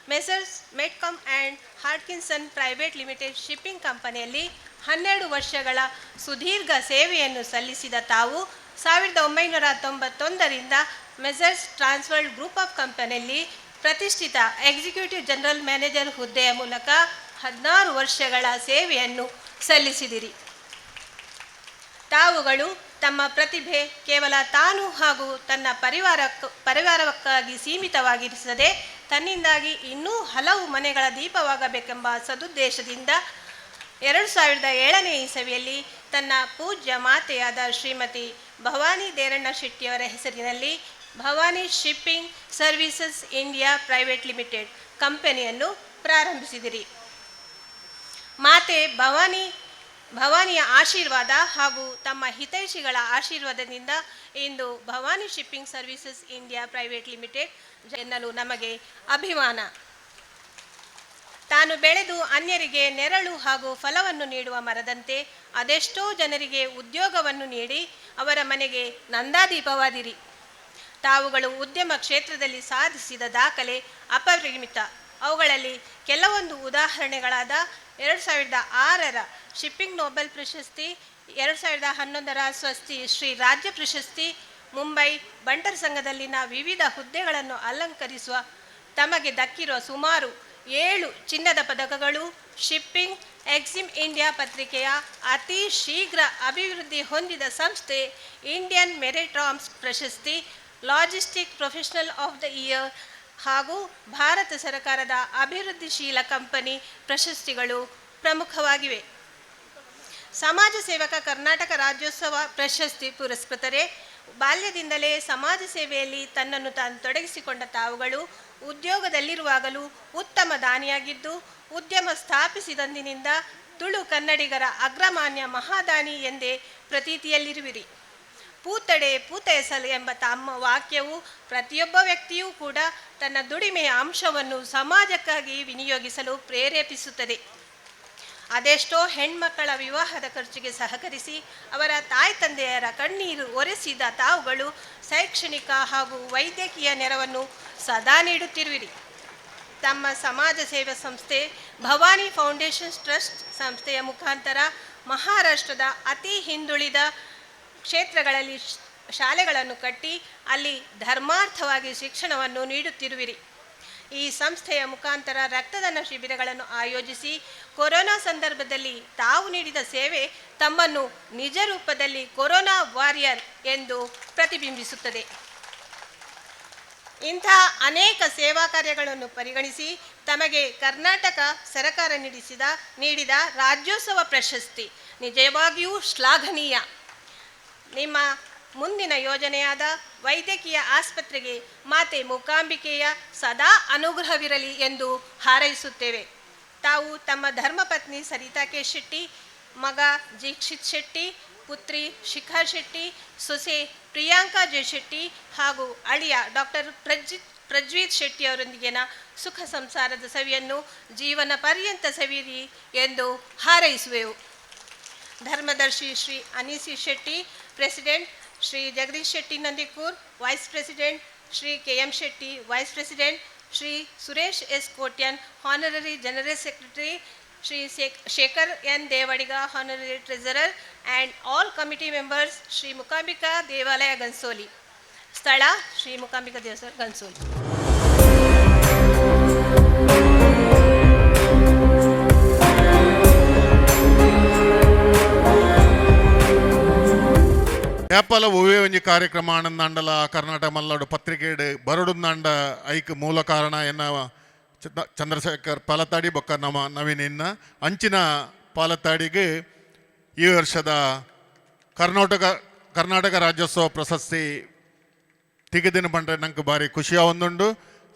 Messrs Medcom and Hodgkinson private limited shipping ಕಂಪನಿಯಲ್ಲಿ 12 ವರ್ಷಗಳ ಸುದೀರ್ಘ ಸೇವೆಯನ್ನು ಸಲ್ಲಿಸಿದ ತಾವು 1991ರಿಂದ ಮೆಸರ್ಸ್ ಟ್ರಾನ್ಸ್ವರ್ಲ್ಡ್ ಗ್ರೂಪ್ ಆಫ್ ಕಂಪನಿಯಲ್ಲಿ ಪ್ರತಿಷ್ಠಿತ ಎಕ್ಸಿಕ್ಯೂಟಿವ್ ಜನರಲ್ ಮ್ಯಾನೇಜರ್ ಹುದ್ದೆಯ ಮೂಲಕ 16 ವರ್ಷಗಳ ಸೇವೆಯನ್ನು ಸಲ್ಲಿಸಿದಿರಿ. ತಾವುಗಳು ತಮ್ಮ ಪ್ರತಿಭೆ ಕೇವಲ ತಾನು ಹಾಗೂ ತನ್ನ ಪರಿವಾರಕ್ಕಾಗಿ ಸೀಮಿತವಾಗಿರಿಸದೆ ತನ್ನಿಂದಾಗಿ ಇನ್ನೂ ಹಲವು ಮನೆಗಳ ದೀಪವಾಗಬೇಕೆಂಬ ಸದುದ್ದೇಶದಿಂದ 2007ನೇ ಇಸವಿಯಲ್ಲಿ ತನ್ನ ಪೂಜ್ಯ ಮಾತೆಯಾದ ಶ್ರೀಮತಿ ಭವಾನಿ ದೇರಣ್ಣ ಶೆಟ್ಟಿಯವರ ಹೆಸರಿನಲ್ಲಿ Bhavani shipping services India private limited ಕಂಪನಿಯನ್ನು ಪ್ರಾರಂಭಿಸಿದಿರಿ. ಮಾತೆ ಭವಾನಿಯ ಆಶೀರ್ವಾದ ಹಾಗೂ ತಮ್ಮ ಹಿತೈಷಿಗಳ ಆಶೀರ್ವಾದದಿಂದ ಇಂದು Bhavani shipping services India private limited ಎನ್ನಲು ನಮಗೆ ಅಭಿಮಾನ. ತಾನು ಬೆಳೆದು ಅನ್ಯರಿಗೆ ನೆರಳು ಹಾಗೂ ಫಲವನ್ನು ನೀಡುವ ಮರದಂತೆ ಅದೆಷ್ಟೋ ಜನರಿಗೆ ಉದ್ಯೋಗವನ್ನು ನೀಡಿ ಅವರ ಮನೆಗೆ ನಂದಾದೀಪವಾದಿರಿ. ತಾವುಗಳು ಉದ್ಯಮ ಕ್ಷೇತ್ರದಲ್ಲಿ ಸಾಧಿಸಿದ ದಾಖಲೆ ಅಪರಿಮಿತ. ಅವುಗಳಲ್ಲಿ ಕೆಲವೊಂದು ಉದಾಹರಣೆಗಳಾದ 2006ರ ಶಿಪ್ಪಿಂಗ್ ನೊಬೆಲ್ ಪ್ರಶಸ್ತಿ, 2011ರ ಸ್ವಸ್ತಿ ಶ್ರೀ ರಾಜ್ಯ ಪ್ರಶಸ್ತಿ, ಮುಂಬೈ ಬಂಟರ ಸಂಘದಲ್ಲಿನ ವಿವಿಧ ಹುದ್ದೆಗಳನ್ನು ಅಲಂಕರಿಸುವ ತಮಗೆ ದಕ್ಕಿರುವ ಸುಮಾರು 7 ಚಿನ್ನದ ಪದಕಗಳು, ಶಿಪ್ಪಿಂಗ್ ಎಕ್ಸಿಮ್ ಇಂಡಿಯಾ ಪತ್ರಿಕೆಯ ಅತಿ ಶೀಘ್ರ ಅಭಿವೃದ್ಧಿ ಹೊಂದಿದ ಸಂಸ್ಥೆ ಇಂಡಿಯನ್ ಮೆರಿಟಾಮ್ಸ್ ಪ್ರಶಸ್ತಿ, logistic professional of the year ಹಾಗೂ ಭಾರತ ಸರ್ಕಾರದ ಅಭಿವೃದ್ಧಿಶೀಲ ಕಂಪನಿ ಪ್ರಶಸ್ತಿಗಳು ಪ್ರಮುಖವಾಗಿವೆ. ಸಮಾಜ ಸೇವಕ ಕರ್ನಾಟಕ ರಾಜ್ಯೋತ್ಸವ ಪ್ರಶಸ್ತಿ ಪುರಸ್ಕೃತರೇ, ಬಾಲ್ಯದಿಂದಲೇ ಸಮಾಜ ಸೇವೆಯಲ್ಲಿ ತನ್ನನ್ನು ತಾನು ತೊಡಗಿಸಿಕೊಂಡ ತಾವುಗಳು ಉದ್ಯೋಗದಲ್ಲಿರುವಾಗಲೂ ಉತ್ತಮ ದಾನಿಯಾಗಿದ್ದು, ಉದ್ಯಮ ಸ್ಥಾಪಿಸಿದಂದಿನಿಂದ ತುಳು ಕನ್ನಡಿಗರ ಅಗ್ರಮಾನ್ಯ ಮಹಾದಾನಿ ಎಂದೇ ಪ್ರತೀತಿಯಲ್ಲಿರುವಿರಿ. "ಪೂತಡೆ ಪೂತೈಸಲು" ಎಂಬ ತಮ್ಮ ವಾಕ್ಯವು ಪ್ರತಿಯೊಬ್ಬ ವ್ಯಕ್ತಿಯೂ ಕೂಡ ತನ್ನ ದುಡಿಮೆಯ ಅಂಶವನ್ನು ಸಮಾಜಕ್ಕಾಗಿ ವಿನಿಯೋಗಿಸಲು ಪ್ರೇರೇಪಿಸುತ್ತದೆ. ಅದೆಷ್ಟೋ ಹೆಣ್ಮಕ್ಕಳ ವಿವಾಹದ ಖರ್ಚಿಗೆ ಸಹಕರಿಸಿ ಅವರ ತಾಯಿ ತಂದೆಯರ ಕಣ್ಣೀರು ಒರೆಸಿದ ತಾವುಗಳು ಶೈಕ್ಷಣಿಕ ಹಾಗೂ ವೈದ್ಯಕೀಯ ನೆರವನ್ನು ಸದಾ ನೀಡುತ್ತಿರುವಿರಿ. ತಮ್ಮ ಸಮಾಜ ಸೇವಾ ಸಂಸ್ಥೆ ಭವಾನಿ ಫೌಂಡೇಶನ್ ಟ್ರಸ್ಟ್ ಸಂಸ್ಥೆಯ ಮುಖಾಂತರ ಮಹಾರಾಷ್ಟ್ರದ ಅತಿ ಹಿಂದುಳಿದ ಕ್ಷೇತ್ರಗಳಲ್ಲಿ ಶಾಲೆಗಳನ್ನು ಕಟ್ಟಿ ಅಲ್ಲಿ ಧರ್ಮಾರ್ಥವಾಗಿ ಶಿಕ್ಷಣವನ್ನು ನೀಡುತ್ತಿರುವಿರಿ. ಈ ಸಂಸ್ಥೆಯ ಮುಖಾಂತರ ರಕ್ತದಾನ ಶಿಬಿರಗಳನ್ನು ಆಯೋಜಿಸಿ ಕೊರೋನಾ ಸಂದರ್ಭದಲ್ಲಿ ತಾವು ನೀಡಿದ ಸೇವೆ ತಮ್ಮನ್ನು ನಿಜ ರೂಪದಲ್ಲಿ ಕೊರೋನಾ ವಾರಿಯರ್ ಎಂದು ಪ್ರತಿಬಿಂಬಿಸುತ್ತದೆ. ಇಂತಹ ಅನೇಕ ಸೇವಾ ಕಾರ್ಯಗಳನ್ನು ಪರಿಗಣಿಸಿ ತಮಗೆ ಕರ್ನಾಟಕ ಸರ್ಕಾರ ನೀಡಿದ ರಾಜ್ಯೋತ್ಸವ ಪ್ರಶಸ್ತಿ ನಿಜವಾಗಿಯೂ ಶ್ಲಾಘನೀಯ. ನಿಮ್ಮ ಮುಂದಿನ ಯೋಜನೆಯಾದ ವೈದ್ಯಕೀಯ ಆಸ್ಪತ್ರೆಗೆ ಮಾತೆ ಮೂಕಾಂಬಿಕೆಯ ಸದಾ ಅನುಗ್ರಹವಿರಲಿ ಎಂದು ಹಾರೈಸುತ್ತೇವೆ. ತಾವು ತಮ್ಮ ಧರ್ಮಪತ್ನಿ ಸರಿತಾ ಕೆ ಶೆಟ್ಟಿ, ಮಗ ದೀಕ್ಷಿತ್ ಶೆಟ್ಟಿ, ಪುತ್ರಿ ಶಿಖಾ ಶೆಟ್ಟಿ, ಸೊಸೆ ಪ್ರಿಯಾಂಕಾ ಜೆ ಶೆಟ್ಟಿ ಹಾಗೂ ಅಳಿಯ ಡಾಕ್ಟರ್ ಪ್ರಜ್ವೀತ್ ಶೆಟ್ಟಿ ಅವರೊಂದಿಗಿನ ಸುಖ ಸಂಸಾರದ ಸವಿಯನ್ನು ಜೀವನ ಪರ್ಯಂತ ಸವಿಯಿರಿ ಎಂದು ಹಾರೈಸುವೆವು. ಧರ್ಮದರ್ಶಿ Shri Anishi Shetty, president, Shri Jagadish Shetty Nandikoor, vice president, Shri K M Shetty, vice president, Shri Suresh S Kotian, honorary general secretary, Shri Shekhar N Devadiga, honorary treasurer, and all committee members, Shri Mookambika ದೇವಾಲಯ, ಗನ್ಸೋಲಿ. ಸ್ಥಳ ಶ್ರೀ ಮೂಕಾಂಬಿಕಾ ದೇವಸ್ಥಾನ, ಗನ್ಸೋಲಿ. ಏಪಲ ಒವ್ವೇ ಒಂಜಿ ಕಾರ್ಯಕ್ರಮ ಆನಂದಾಂಡಲ ಕರ್ನಾಟಕ ಮಲ್ನಾಡು ಪತ್ರಿಕೆಡ್ ಬರಡುಂದಾಂಡ ಐಕ್ ಮೂಲ ಕಾರಣ ಎನ್ನ ಚಂದ್ರಶೇಖರ್ ಪಾಲತಾಡಿ ಬೊಕ್ಕ ನಮ್ಮ ನವೀನ್ ಇನ್ನ ಅಂಚಿನ ಪಾಲತಾಡಿಗೆ ಈ ವರ್ಷದ ಕರ್ನಾಟಕ ಕರ್ನಾಟಕ ರಾಜ್ಯೋತ್ಸವ ಪ್ರಶಸ್ತಿ ತಿಗದಿನ ಪಂಡ್ರೆ ನಂಗೆ ಬಾರಿ ಖುಷಿಯ ಒಂದುಂಡು.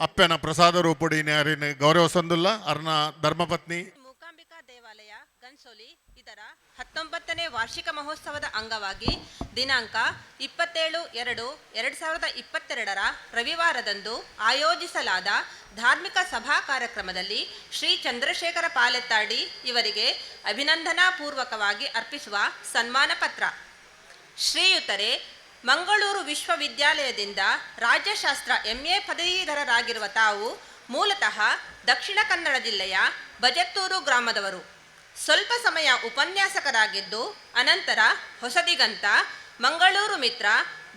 ಅಪ್ಪೆನ ಪ್ರಸಾದ ರೂಪುಡಿ ಅರಿನ ಗೌರವ ಸಂದುಲ್ಲ ಅರ್ನ ಧರ್ಮಪತ್ನಿ. ಮೂಕಾಂಬಿಕಾ ದೇವಾಲಯ, ಗನ್ಸೋಲಿ ಇದರ 19ನೇ ವಾರ್ಷಿಕ ಮಹೋತ್ಸವದ ಅಂಗವಾಗಿ ದಿನಾಂಕ 27-2-2022ರ ರವಿವಾರದಂದು ಆಯೋಜಿಸಲಾದ ಧಾರ್ಮಿಕ ಸಭಾ ಕಾರ್ಯಕ್ರಮದಲ್ಲಿ ಶ್ರೀ ಚಂದ್ರಶೇಖರ ಪಾಲೆತ್ತಾಡಿ ಇವರಿಗೆ ಅಭಿನಂದನಾಪೂರ್ವಕವಾಗಿ ಅರ್ಪಿಸುವ ಸನ್ಮಾನ ಪತ್ರ. ಶ್ರೀಯುತರೇ, ಮಂಗಳೂರು ವಿಶ್ವವಿದ್ಯಾಲಯದಿಂದ ರಾಜ್ಯಶಾಸ್ತ್ರ ಎಂಎ ಪದವೀಧರರಾಗಿರುವ ತಾವು ಮೂಲತಃ ದಕ್ಷಿಣ ಕನ್ನಡ ಜಿಲ್ಲೆಯ ಬಜತ್ತೂರು ಗ್ರಾಮದವರು. ಸ್ವಲ್ಪ ಸಮಯ ಉಪನ್ಯಾಸಕರಾಗಿದ್ದು, ಅನಂತರ ಹೊಸದಿಗಂತ, ಮಂಗಳೂರು ಮಿತ್ರ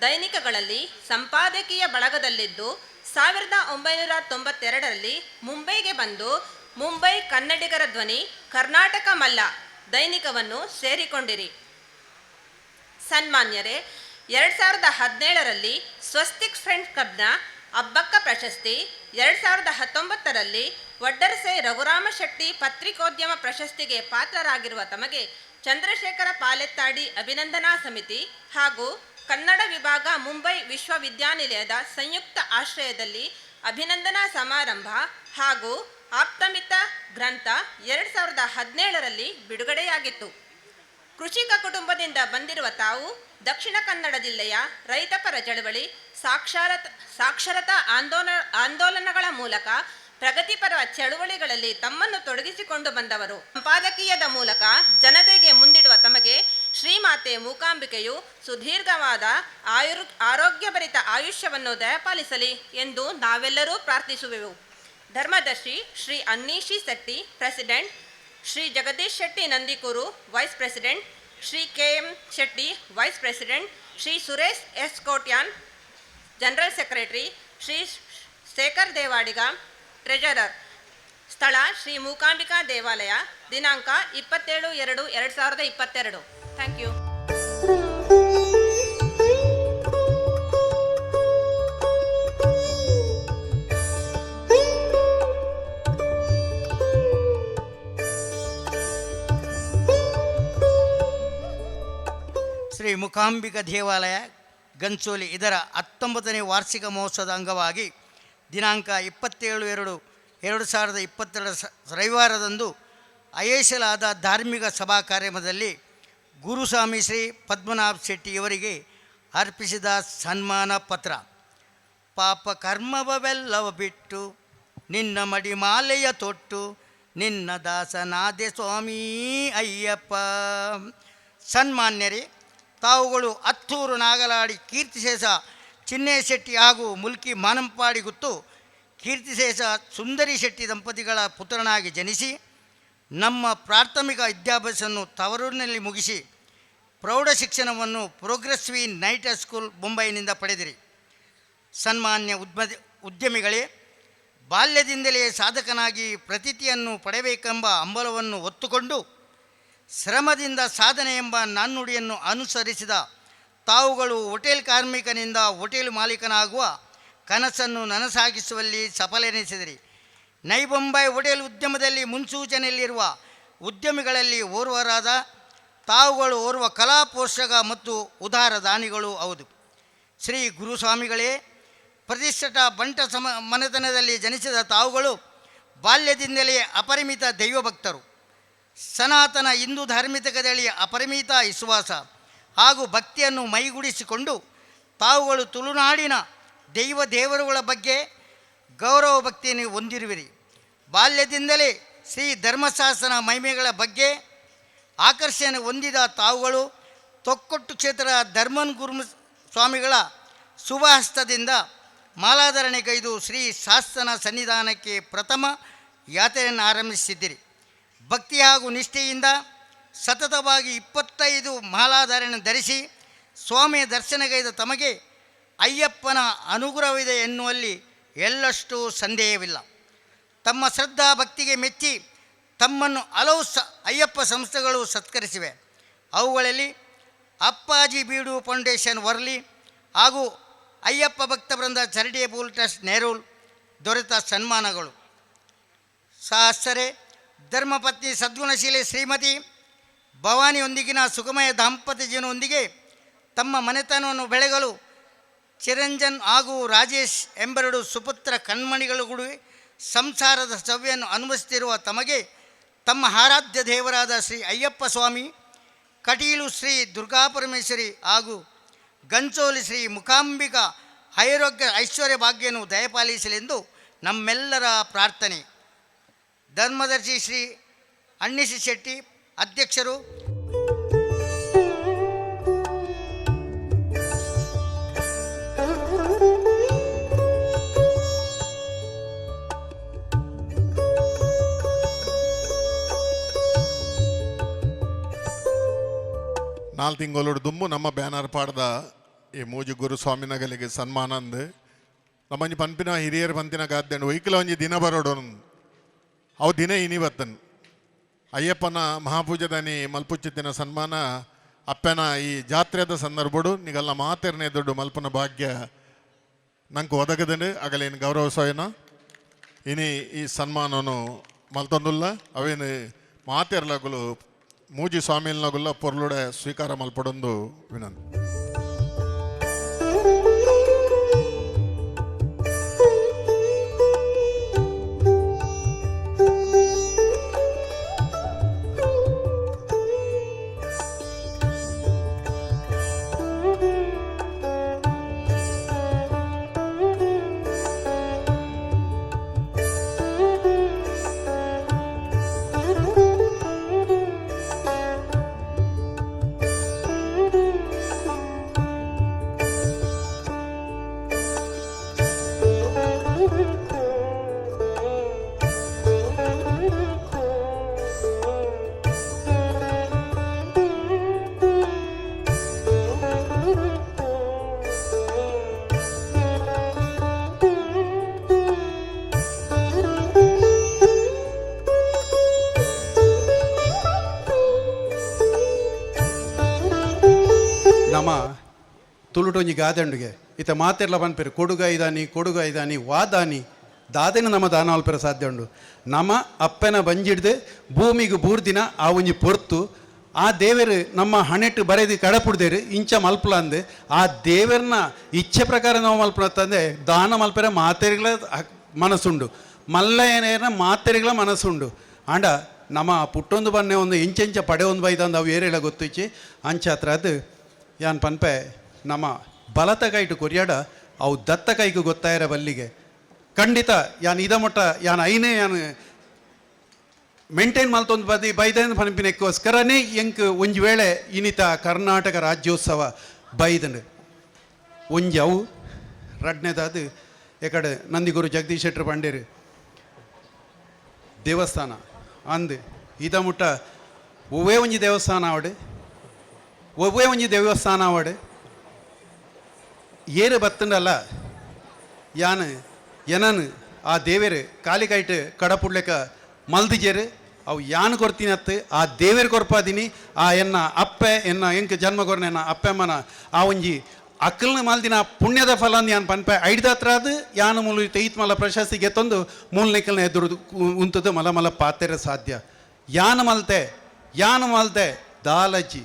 ದೈನಿಕಗಳಲ್ಲಿ ಸಂಪಾದಕೀಯ ಬಳಗದಲ್ಲಿದ್ದು, 1992ರಲ್ಲಿ ಮುಂಬೈಗೆ ಬಂದು ಮುಂಬೈ ಕನ್ನಡಿಗರ ಧ್ವನಿ, ಕರ್ನಾಟಕ ಮಲ್ಲ ದೈನಿಕವನ್ನು ಸೇರಿಕೊಂಡಿರಿ. ಸನ್ಮಾನ್ಯರೇ, 2017ರಲ್ಲಿ ಸ್ವಸ್ತಿಕ್ ಫ್ರೆಂಡ್ಸ್ ಕ್ಲಬ್ನ ಅಬ್ಬಕ್ಕ ಪ್ರಶಸ್ತಿ, 2019ರಲ್ಲಿ ವಡ್ಡರಸೆ ರಘುರಾಮ ಶೆಟ್ಟಿ ಪತ್ರಿಕೋದ್ಯಮ ಪ್ರಶಸ್ತಿಗೆ ಪಾತ್ರರಾಗಿರುವ ತಮಗೆ ಚಂದ್ರಶೇಖರ ಪಾಲೆತ್ತಾಡಿ ಅಭಿನಂದನಾ ಸಮಿತಿ ಹಾಗೂ ಕನ್ನಡ ವಿಭಾಗ, ಮುಂಬೈ ವಿಶ್ವವಿದ್ಯಾನಿಲಯದ ಸಂಯುಕ್ತ ಆಶ್ರಯದಲ್ಲಿ ಅಭಿನಂದನಾ ಸಮಾರಂಭ ಹಾಗೂ ಆಪ್ತಮಿತ್ರ ಗ್ರಂಥ 2017ರಲ್ಲಿ ಬಿಡುಗಡೆಯಾಗಿತ್ತು. ಕೃಷಿಕ ಕುಟುಂಬದಿಂದ ಬಂದಿರುವ ತಾವು ದಕ್ಷಿಣ ಕನ್ನಡ ಜಿಲ್ಲೆಯ ರೈತಪರ ಚಳವಳಿ, ಸಾಕ್ಷರತಾ ಆಂದೋಲನಗಳ ಮೂಲಕ ಪ್ರಗತಿಪರ ಚಳುವಳಿಗಳಲ್ಲಿ ತಮ್ಮನ್ನು ತೊಡಗಿಸಿಕೊಂಡು ಬಂದವರು. ಸಂಪಾದಕೀಯದ ಮೂಲಕ ಜನತೆಗೆ ಮುಂದಿಡುವ ತಮಗೆ ಶ್ರೀಮಾತೆ ಮೂಕಾಂಬಿಕೆಯು ಸುದೀರ್ಘವಾದ ಆರೋಗ್ಯಭರಿತ ಆಯುಷ್ಯವನ್ನು ದಯಪಾಲಿಸಲಿ ಎಂದು ನಾವೆಲ್ಲರೂ ಪ್ರಾರ್ಥಿಸುವೆವು. ಧರ್ಮದರ್ಶಿ Shri Anishi Shetty, president, Shri Jagadish Shetty Nandikoor, vice president, Shri K M Shetty, vice president, Shri Suresh S Kotian, general secretary, Shri Shekhar Devadiga, treasurer. ಸ್ಥಳ ಶ್ರೀ ಮೂಕಾಂಬಿಕಾ ದೇವಾಲಯ. ದಿನಾಂಕ 27-2-2022. Thank you. Mookambika ದೇವಾಲಯ ಗಂಚೋಲಿ ಇದರ 19ನೇ ವಾರ್ಷಿಕ ಮಹೋತ್ಸವದ ಅಂಗವಾಗಿ ದಿನಾಂಕ 27/2/2022 ರವಿವಾರದಂದು ಆಯೋಜಿಸಲಾದ ಧಾರ್ಮಿಕ ಸಭಾ ಕಾರ್ಯಕ್ರಮದಲ್ಲಿ ಗುರುಸ್ವಾಮಿ ಶ್ರೀ ಪದ್ಮನಾಭ ಶೆಟ್ಟಿಯವರಿಗೆ ಅರ್ಪಿಸಿದ ಸನ್ಮಾನ ಪತ್ರ. ಪಾಪ ಕರ್ಮವೆಲ್ಲವ ಬಿಟ್ಟು ನಿನ್ನ ಮಡಿಮಾಲೆಯ ತೊಟ್ಟು ನಿನ್ನ ದಾಸನಾದೆ ಸ್ವಾಮಿ ಅಯ್ಯಪ್ಪ. ಸನ್ಮಾನ್ಯರೇ, ತಾವುಗಳು ಅತ್ತೂರು ನಾಗಲಾಡಿ ಕೀರ್ತಿಶೇಷ ಚಿನ್ನೇಶೆಟ್ಟಿ ಹಾಗೂ ಮುಲ್ಕಿ ಮಾನಂಪಾಡಿ ಗುತ್ತು ಕೀರ್ತಿಶೇಷ ಸುಂದರಿ ಶೆಟ್ಟಿ ದಂಪತಿಗಳ ಪುತ್ರನಾಗಿ ಜನಿಸಿ ನಮ್ಮ ಪ್ರಾಥಮಿಕ ವಿದ್ಯಾಭ್ಯಾಸವನ್ನು ತವರೂರಿನಲ್ಲಿ ಮುಗಿಸಿ ಪ್ರೌಢ ಶಿಕ್ಷಣವನ್ನು ಪ್ರೋಗ್ರೆಸ್ವಿ ನೈಟ್ ಸ್ಕೂಲ್ ಮುಂಬೈನಿಂದ ಪಡೆದಿರಿ. ಸನ್ಮಾನ್ಯ ಉದ್ಯಮಿಗಳೇ, ಬಾಲ್ಯದಿಂದಲೇ ಸಾಧಕನಾಗಿ ಪ್ರತೀತಿಯನ್ನು ಪಡೆಯಬೇಕೆಂಬ ಹಂಬಲವನ್ನು ಹೊತ್ತುಕೊಂಡು ಶ್ರಮದಿಂದ ಸಾಧನೆ ಎಂಬ ನಾಣ್ಣುಡಿಯನ್ನು ಅನುಸರಿಸಿದ ತಾವುಗಳು ಹೋಟೆಲ್ ಕಾರ್ಮಿಕನಿಂದ ಹೋಟೆಲ್ ಮಾಲೀಕನಾಗುವ ಕನಸನ್ನು ನನಸಾಗಿಸುವಲ್ಲಿ ಸಫಲನೆನಿಸಿದಿರಿ. ನೈಬೊಂಬೈ ಹೋಟೆಲ್ ಉದ್ಯಮದಲ್ಲಿ ಮುನ್ಸೂಚನೆಯಲ್ಲಿರುವ ಉದ್ಯಮಿಗಳಲ್ಲಿ ಓರ್ವರಾದ ತಾವುಗಳು ಓರ್ವ ಕಲಾ ಪೋಷಕ ಮತ್ತು ಉದಾರ ದಾನಿಗಳು ಹೌದು. ಶ್ರೀ ಗುರುಸ್ವಾಮಿಗಳೇ, ಪ್ರತಿಷ್ಠಿತ ಬಂಟ ಮನೆತನದಲ್ಲಿ ಜನಿಸಿದ ತಾವುಗಳು ಬಾಲ್ಯದಿಂದಲೇ ಅಪರಿಮಿತ ದೈವಭಕ್ತರು. ಸನಾತನ ಹಿಂದೂ ಧಾರ್ಮಿಕತೆಯಲ್ಲಿ ಅಪರಿಮಿತ ವಿಶ್ವಾಸ ಹಾಗೂ ಭಕ್ತಿಯನ್ನು ಮೈಗೂಡಿಸಿಕೊಂಡು ತಾವುಗಳು ತುಳುನಾಡಿನ ದೈವ ದೇವರುಗಳ ಬಗ್ಗೆ ಗೌರವ ಭಕ್ತಿಯನ್ನು ಹೊಂದಿರುವಿರಿ. ಬಾಲ್ಯದಿಂದಲೇ ಶ್ರೀ ಧರ್ಮಶಾಸ್ತ್ರ ಮಹಿಮೆಗಳ ಬಗ್ಗೆ ಆಕರ್ಷಣೆ ಹೊಂದಿದ ತಾವುಗಳು ತೊಕ್ಕೊಟ್ಟು ಕ್ಷೇತ್ರದ ಧರ್ಮನ್ ಗುರು ಸ್ವಾಮಿಗಳ ಶುಭಹಸ್ತದಿಂದ ಮಾಲಾಧರಣೆಗೈದು ಶ್ರೀ ಶಾಸ್ತನ ಸನ್ನಿಧಾನಕ್ಕೆ ಪ್ರಥಮ ಯಾತ್ರೆಯನ್ನು ಆರಂಭಿಸಿದ್ದೀರಿ. ಭಕ್ತಿ ಹಾಗೂ ನಿಷ್ಠೆಯಿಂದ ಸತತವಾಗಿ 25 ಮಾಲಾಧಾರಣೆ ಧರಿಸಿ ಸ್ವಾಮಿಯ ದರ್ಶನಗೈದ ತಮಗೆ ಅಯ್ಯಪ್ಪನ ಅನುಗ್ರಹವಿದೆ ಎನ್ನುವಲ್ಲಿ ಎಳ್ಳಷ್ಟು ಸಂದೇಹವಿಲ್ಲ. ತಮ್ಮ ಶ್ರದ್ಧಾ ಭಕ್ತಿಗೆ ಮೆಚ್ಚಿ ತಮ್ಮನ್ನು ಹಲವು ಅಯ್ಯಪ್ಪ ಸಂಸ್ಥೆಗಳು ಸತ್ಕರಿಸಿವೆ. ಅವುಗಳಲ್ಲಿ ಅಪ್ಪಾಜಿ ಬೀಡು ಫೌಂಡೇಶನ್ ವರ್ಲಿ ಹಾಗೂ ಅಯ್ಯಪ್ಪ ಭಕ್ತವೃಂದ ಚಾರಿಟೇಬಲ್ ಟ್ರಸ್ಟ್ ನೆರೂಲ್ ದೊರೆತ ಸನ್ಮಾನಗಳು. ಸಹಸ್ರೇ, ಧರ್ಮಪತ್ನಿ ಸದ್ಗುಣಶೀಲೆ ಶ್ರೀಮತಿ ಭವಾನಿಯೊಂದಿಗಿನ ಸುಖಮಯ ದಾಂಪತ್ಯ ಜೀವನದೊಂದಿಗೆ ತಮ್ಮ ಮನೆತನವನ್ನು ಬೆಳಗಲು ಚಿರಂಜನ್ ಹಾಗೂ ರಾಜೇಶ್ ಎಂಬೆರಡು ಸುಪುತ್ರ ಕಣ್ಮಣಿಗಳು ಸಂಸಾರದ ಸವ್ಯನ್ನು ಅನುಭವಿಸುತ್ತಿರುವ ತಮಗೆ ತಮ್ಮ ಆರಾಧ್ಯ ದೇವರಾದ ಶ್ರೀ ಅಯ್ಯಪ್ಪ ಸ್ವಾಮಿ, ಕಟೀಲು ಶ್ರೀ ದುರ್ಗಾಪರಮೇಶ್ವರಿ ಹಾಗೂ ಗಂಚೋಲಿ ಶ್ರೀ ಮೂಕಾಂಬಿಕಾ ಆರೋಗ್ಯ ಐಶ್ವರ್ಯ ಭಾಗ್ಯವನ್ನು ದಯಪಾಲಿಸಲೆಂದು ನಮ್ಮೆಲ್ಲರ ಪ್ರಾರ್ಥನೆ. ಧರ್ಮದರ್ಶಿ ಶ್ರೀ ಅಣ್ಣಿಸಿ ಶೆಟ್ಟಿ ಅಧ್ಯಕ್ಷರು. ನಾಲ್ ತಿಂಗಳು ದುಮ್ಮು ನಮ್ಮ ಬ್ಯಾನರ್ ಪಾಡ್ದ ಈ ಮೂಜಿ ಗುರು ಸ್ವಾಮಿನಗಲಿಗೆ ಸನ್ಮಾನ ಅಂದು ನಮ್ಮಂಜಿ ಪನ್ಪಿನ ಹಿರಿಯರ ಪಂತಿನ ಗಾದ್ಯಂಡು ಒಯ್ಕಲ ಒಂಜಿ ದಿನ ಬರೋಡು ಅವು ದಿನ ಇನಿ ಬತ್ತನ್ ಅಯ್ಯಪ್ಪನ ಮಹಾಪೂಜೆದಾನಿ ಮಲ್ಪುಚ್ಚಿತ್ತಿನ ಸನ್ಮಾನ ಅಪ್ಪನ ಈ ಜಾತ್ರೆದ ಸಂದರ್ಭಡು ನಿಗಲ್ಲ ಮಾತೆರ್ನೆ ದೊಡ್ಡ ಮಲ್ಪನ ಭಾಗ್ಯ ನಂಗೆ ಒದಗದಂಡು ಅಗಲೇನು ಗೌರವ ಸೋಯನ ಇನಿ ಈ ಸನ್ಮಾನನು ಮಲ್ತೊಂದುಲ್ಲ ಅವೇನು ಮಾತೆರ್ಲಗುಲು ಮೂಜಿ ಸ್ವಾಮಿಲ್ನಗುಲ್ಲ ಪೊರ್ಲುಡೆ ಸ್ವೀಕಾರ ಮಲ್ಪಡೊಂದು ವಿನಂತಿ. ನಮ ತುಳುಟೊಂಜಿ ಗಾದಂಡುಗೆ ಇತ್ತ ಮಾತೆರ್ಲ ಪನ್ಪೆರು ಕೊಡುಗೈದಾನಿ ಕೊಡುಗೈದಾನಿ ವಾದಾನಿ ದಾದೆನ ನಮ್ಮ ದಾನ ಅಲ್ಪೆರ ಸಾಧ್ಯ ಉಂಡು. ನಮ ಅಪ್ಪನ ಬಂಜಿಡ್ದು ಭೂಮಿಗೆ ಬೂರ್ದಿನ ಆ ಒಂಜಿ ಪೊರ್ತು ಆ ದೇವರು ನಮ್ಮ ಹಣೆಟ್ಟು ಬರೆದು ಕಡಪುಡ್ದೇರು ಇಂಚ ಮಲ್ಪಲಂದು ಆ ದೇವರನ್ನ ಇಚ್ಛೆ ಪ್ರಕಾರ ನಾವು ಮಲ್ಪನತ್ತಂದೆ ದಾನ ಮಲ್ಪರೆ ಮಾತೆರಿಗಳ ಮನಸ್ಸುಂಡು ಮಲ್ಲಯ್ಯನೇರ್ನ ಮಾತೆರಿಗಳ ಮನಸ್ಸುಂಡು ಆಂಡ ನಮ್ಮ ಪುಟ್ಟೊಂದು ಬನ್ನೆ ಒಂದು ಇಂಚೆಂಚ ಪಡೆ ಒಂದು ಬೈದಂದು ಅವು ಏರೆಲ್ಲ ಗೊತ್ತಿಚ್ಚಿ ಅಂಚಾತ್ರ ಅದು ಯಾನ್ ಪನ್ಪೆ ನಮ್ಮ ಬಲತ ಕೈಟು ಕೊರಿಯಾಡ ಅವು ದತ್ತ ಕೈಗೆ ಗೊತ್ತಾಯಿರ ಬಲ್ಲಿಗೆ ಖಂಡಿತ ಯಾನ್ ಇದ ಮೊಟ್ಟ ಯಾನ್ ಐನೇ ಯಾನ್ ಮೇಂಟೈನ್ ಮಲ್ತೊಂದು ಬದಿ ಬೈದನ್ ಪನ್ಪಿನಕ್ಕೋಸ್ಕರನೇ ಎಂಕ್ ಒಂಜಿ ವೇಳೆ ಇನಿತ ಕರ್ನಾಟಕ ರಾಜ್ಯೋತ್ಸವ ಬೈದಂಡು ಒಂಜಿ ಅವು ರಡ್ನೆದಾದು ಎಕಡೆ ನಂದಿಗುರು ಜಗದೀಶ್ ಶೆಟ್ಟರು ಪಂಡೇರು ದೇವಸ್ಥಾನ ಅಂದ್ ಇದ ಮುಟ್ಟ ಒವ್ವೇ ಒಂಜಿ ದೇವಸ್ಥಾನ ಆವಡ್ ಒವ್ವೇ ಒಂಜಿ ದೇವಸ್ಥಾನ ಆವಡ್ ಏರು ಬತ್ತಂಡಲ್ಲ ಯಾನ್ ಎನನ್ ಆ ದೇವೇರು ಕಾಲಿಕೈಟ್ ಕಡಪುಡ್ಲೆಕ ಮಲ್ದಿಜೇರು ಅವು ಯಾನ್ ಕೊರ್ತೀನಿ ಅತ್ತು ಆ ದೇವೇರು ಕೊರ್ಪಾದಿನಿ ಆ ಎನ್ನ ಅಪ್ಪೆ ಎನ್ನ ಎಂಕ್ ಜನ್ಮ ಕೊರ್ನ ಎನ್ನ ಅಪ್ಪೆಮ್ಮನ ಆ ಒಂಜಿ ಅಕ್ಕಲ್ನ ಮಲ್ದಿನ ಪುಣ್ಯದ ಫಲ ಯಾನ್ ಪನ್ಪೆ ಐಡ್ದಾತ್ರ ಅದು ಯಾನ್ ಮೂಲು ತೈತ್ ಮಲ್ಲ ಪ್ರಶಸ್ತಿ ಗೆತ್ತೊಂದು ಮೂಲ ಎದುರು ಉಂತದ್ದು ಮಲ ಮಲ ಪಾತೆರ ಸಾಧ್ಯ ಯಾನ್ ಮಲ್ತೆ ಯಾನ್ ಮಲ್ತೆ ದಾಲಜ್ಜಿ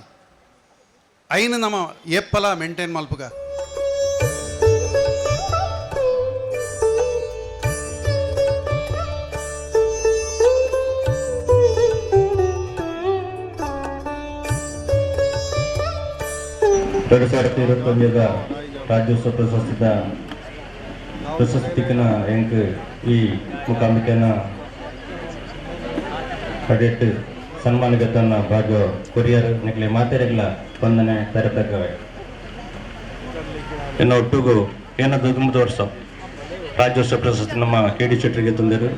ಐನು ನಮ್ಮ ಏಪ್ಪಲ ಮೇಂಟೈನ್ ಮಲ್ಪುಗ. 2021 ರಾಜ್ಯೋತ್ಸವ ಪ್ರಶಸ್ತಿದ ಪ್ರಶಸ್ತಿಕನ ಎಂಕ್ ಈ ಮುಖಾಮಿಕನ ಕಡೆಟ್ ಸನ್ಮಾನಗತನ ಭಾಗ್ಯ ಕೊರಿಯರ್ ನಿಕ್ಲೆ ಮಾತೆರೆಗ್ಲ ವಂದನೆ ತರತಕ್ಕವೆ. ಎನ್ನ ಒಟ್ಟುಗು ಏನದು 9 ವರ್ಷ ರಾಜ್ಯೋತ್ಸವ ಪ್ರಶಸ್ತಿ ನಮ್ಮ ಕೆ ಡಿ ಶೆಟ್ಟರಿಗೆ ತಂದರು.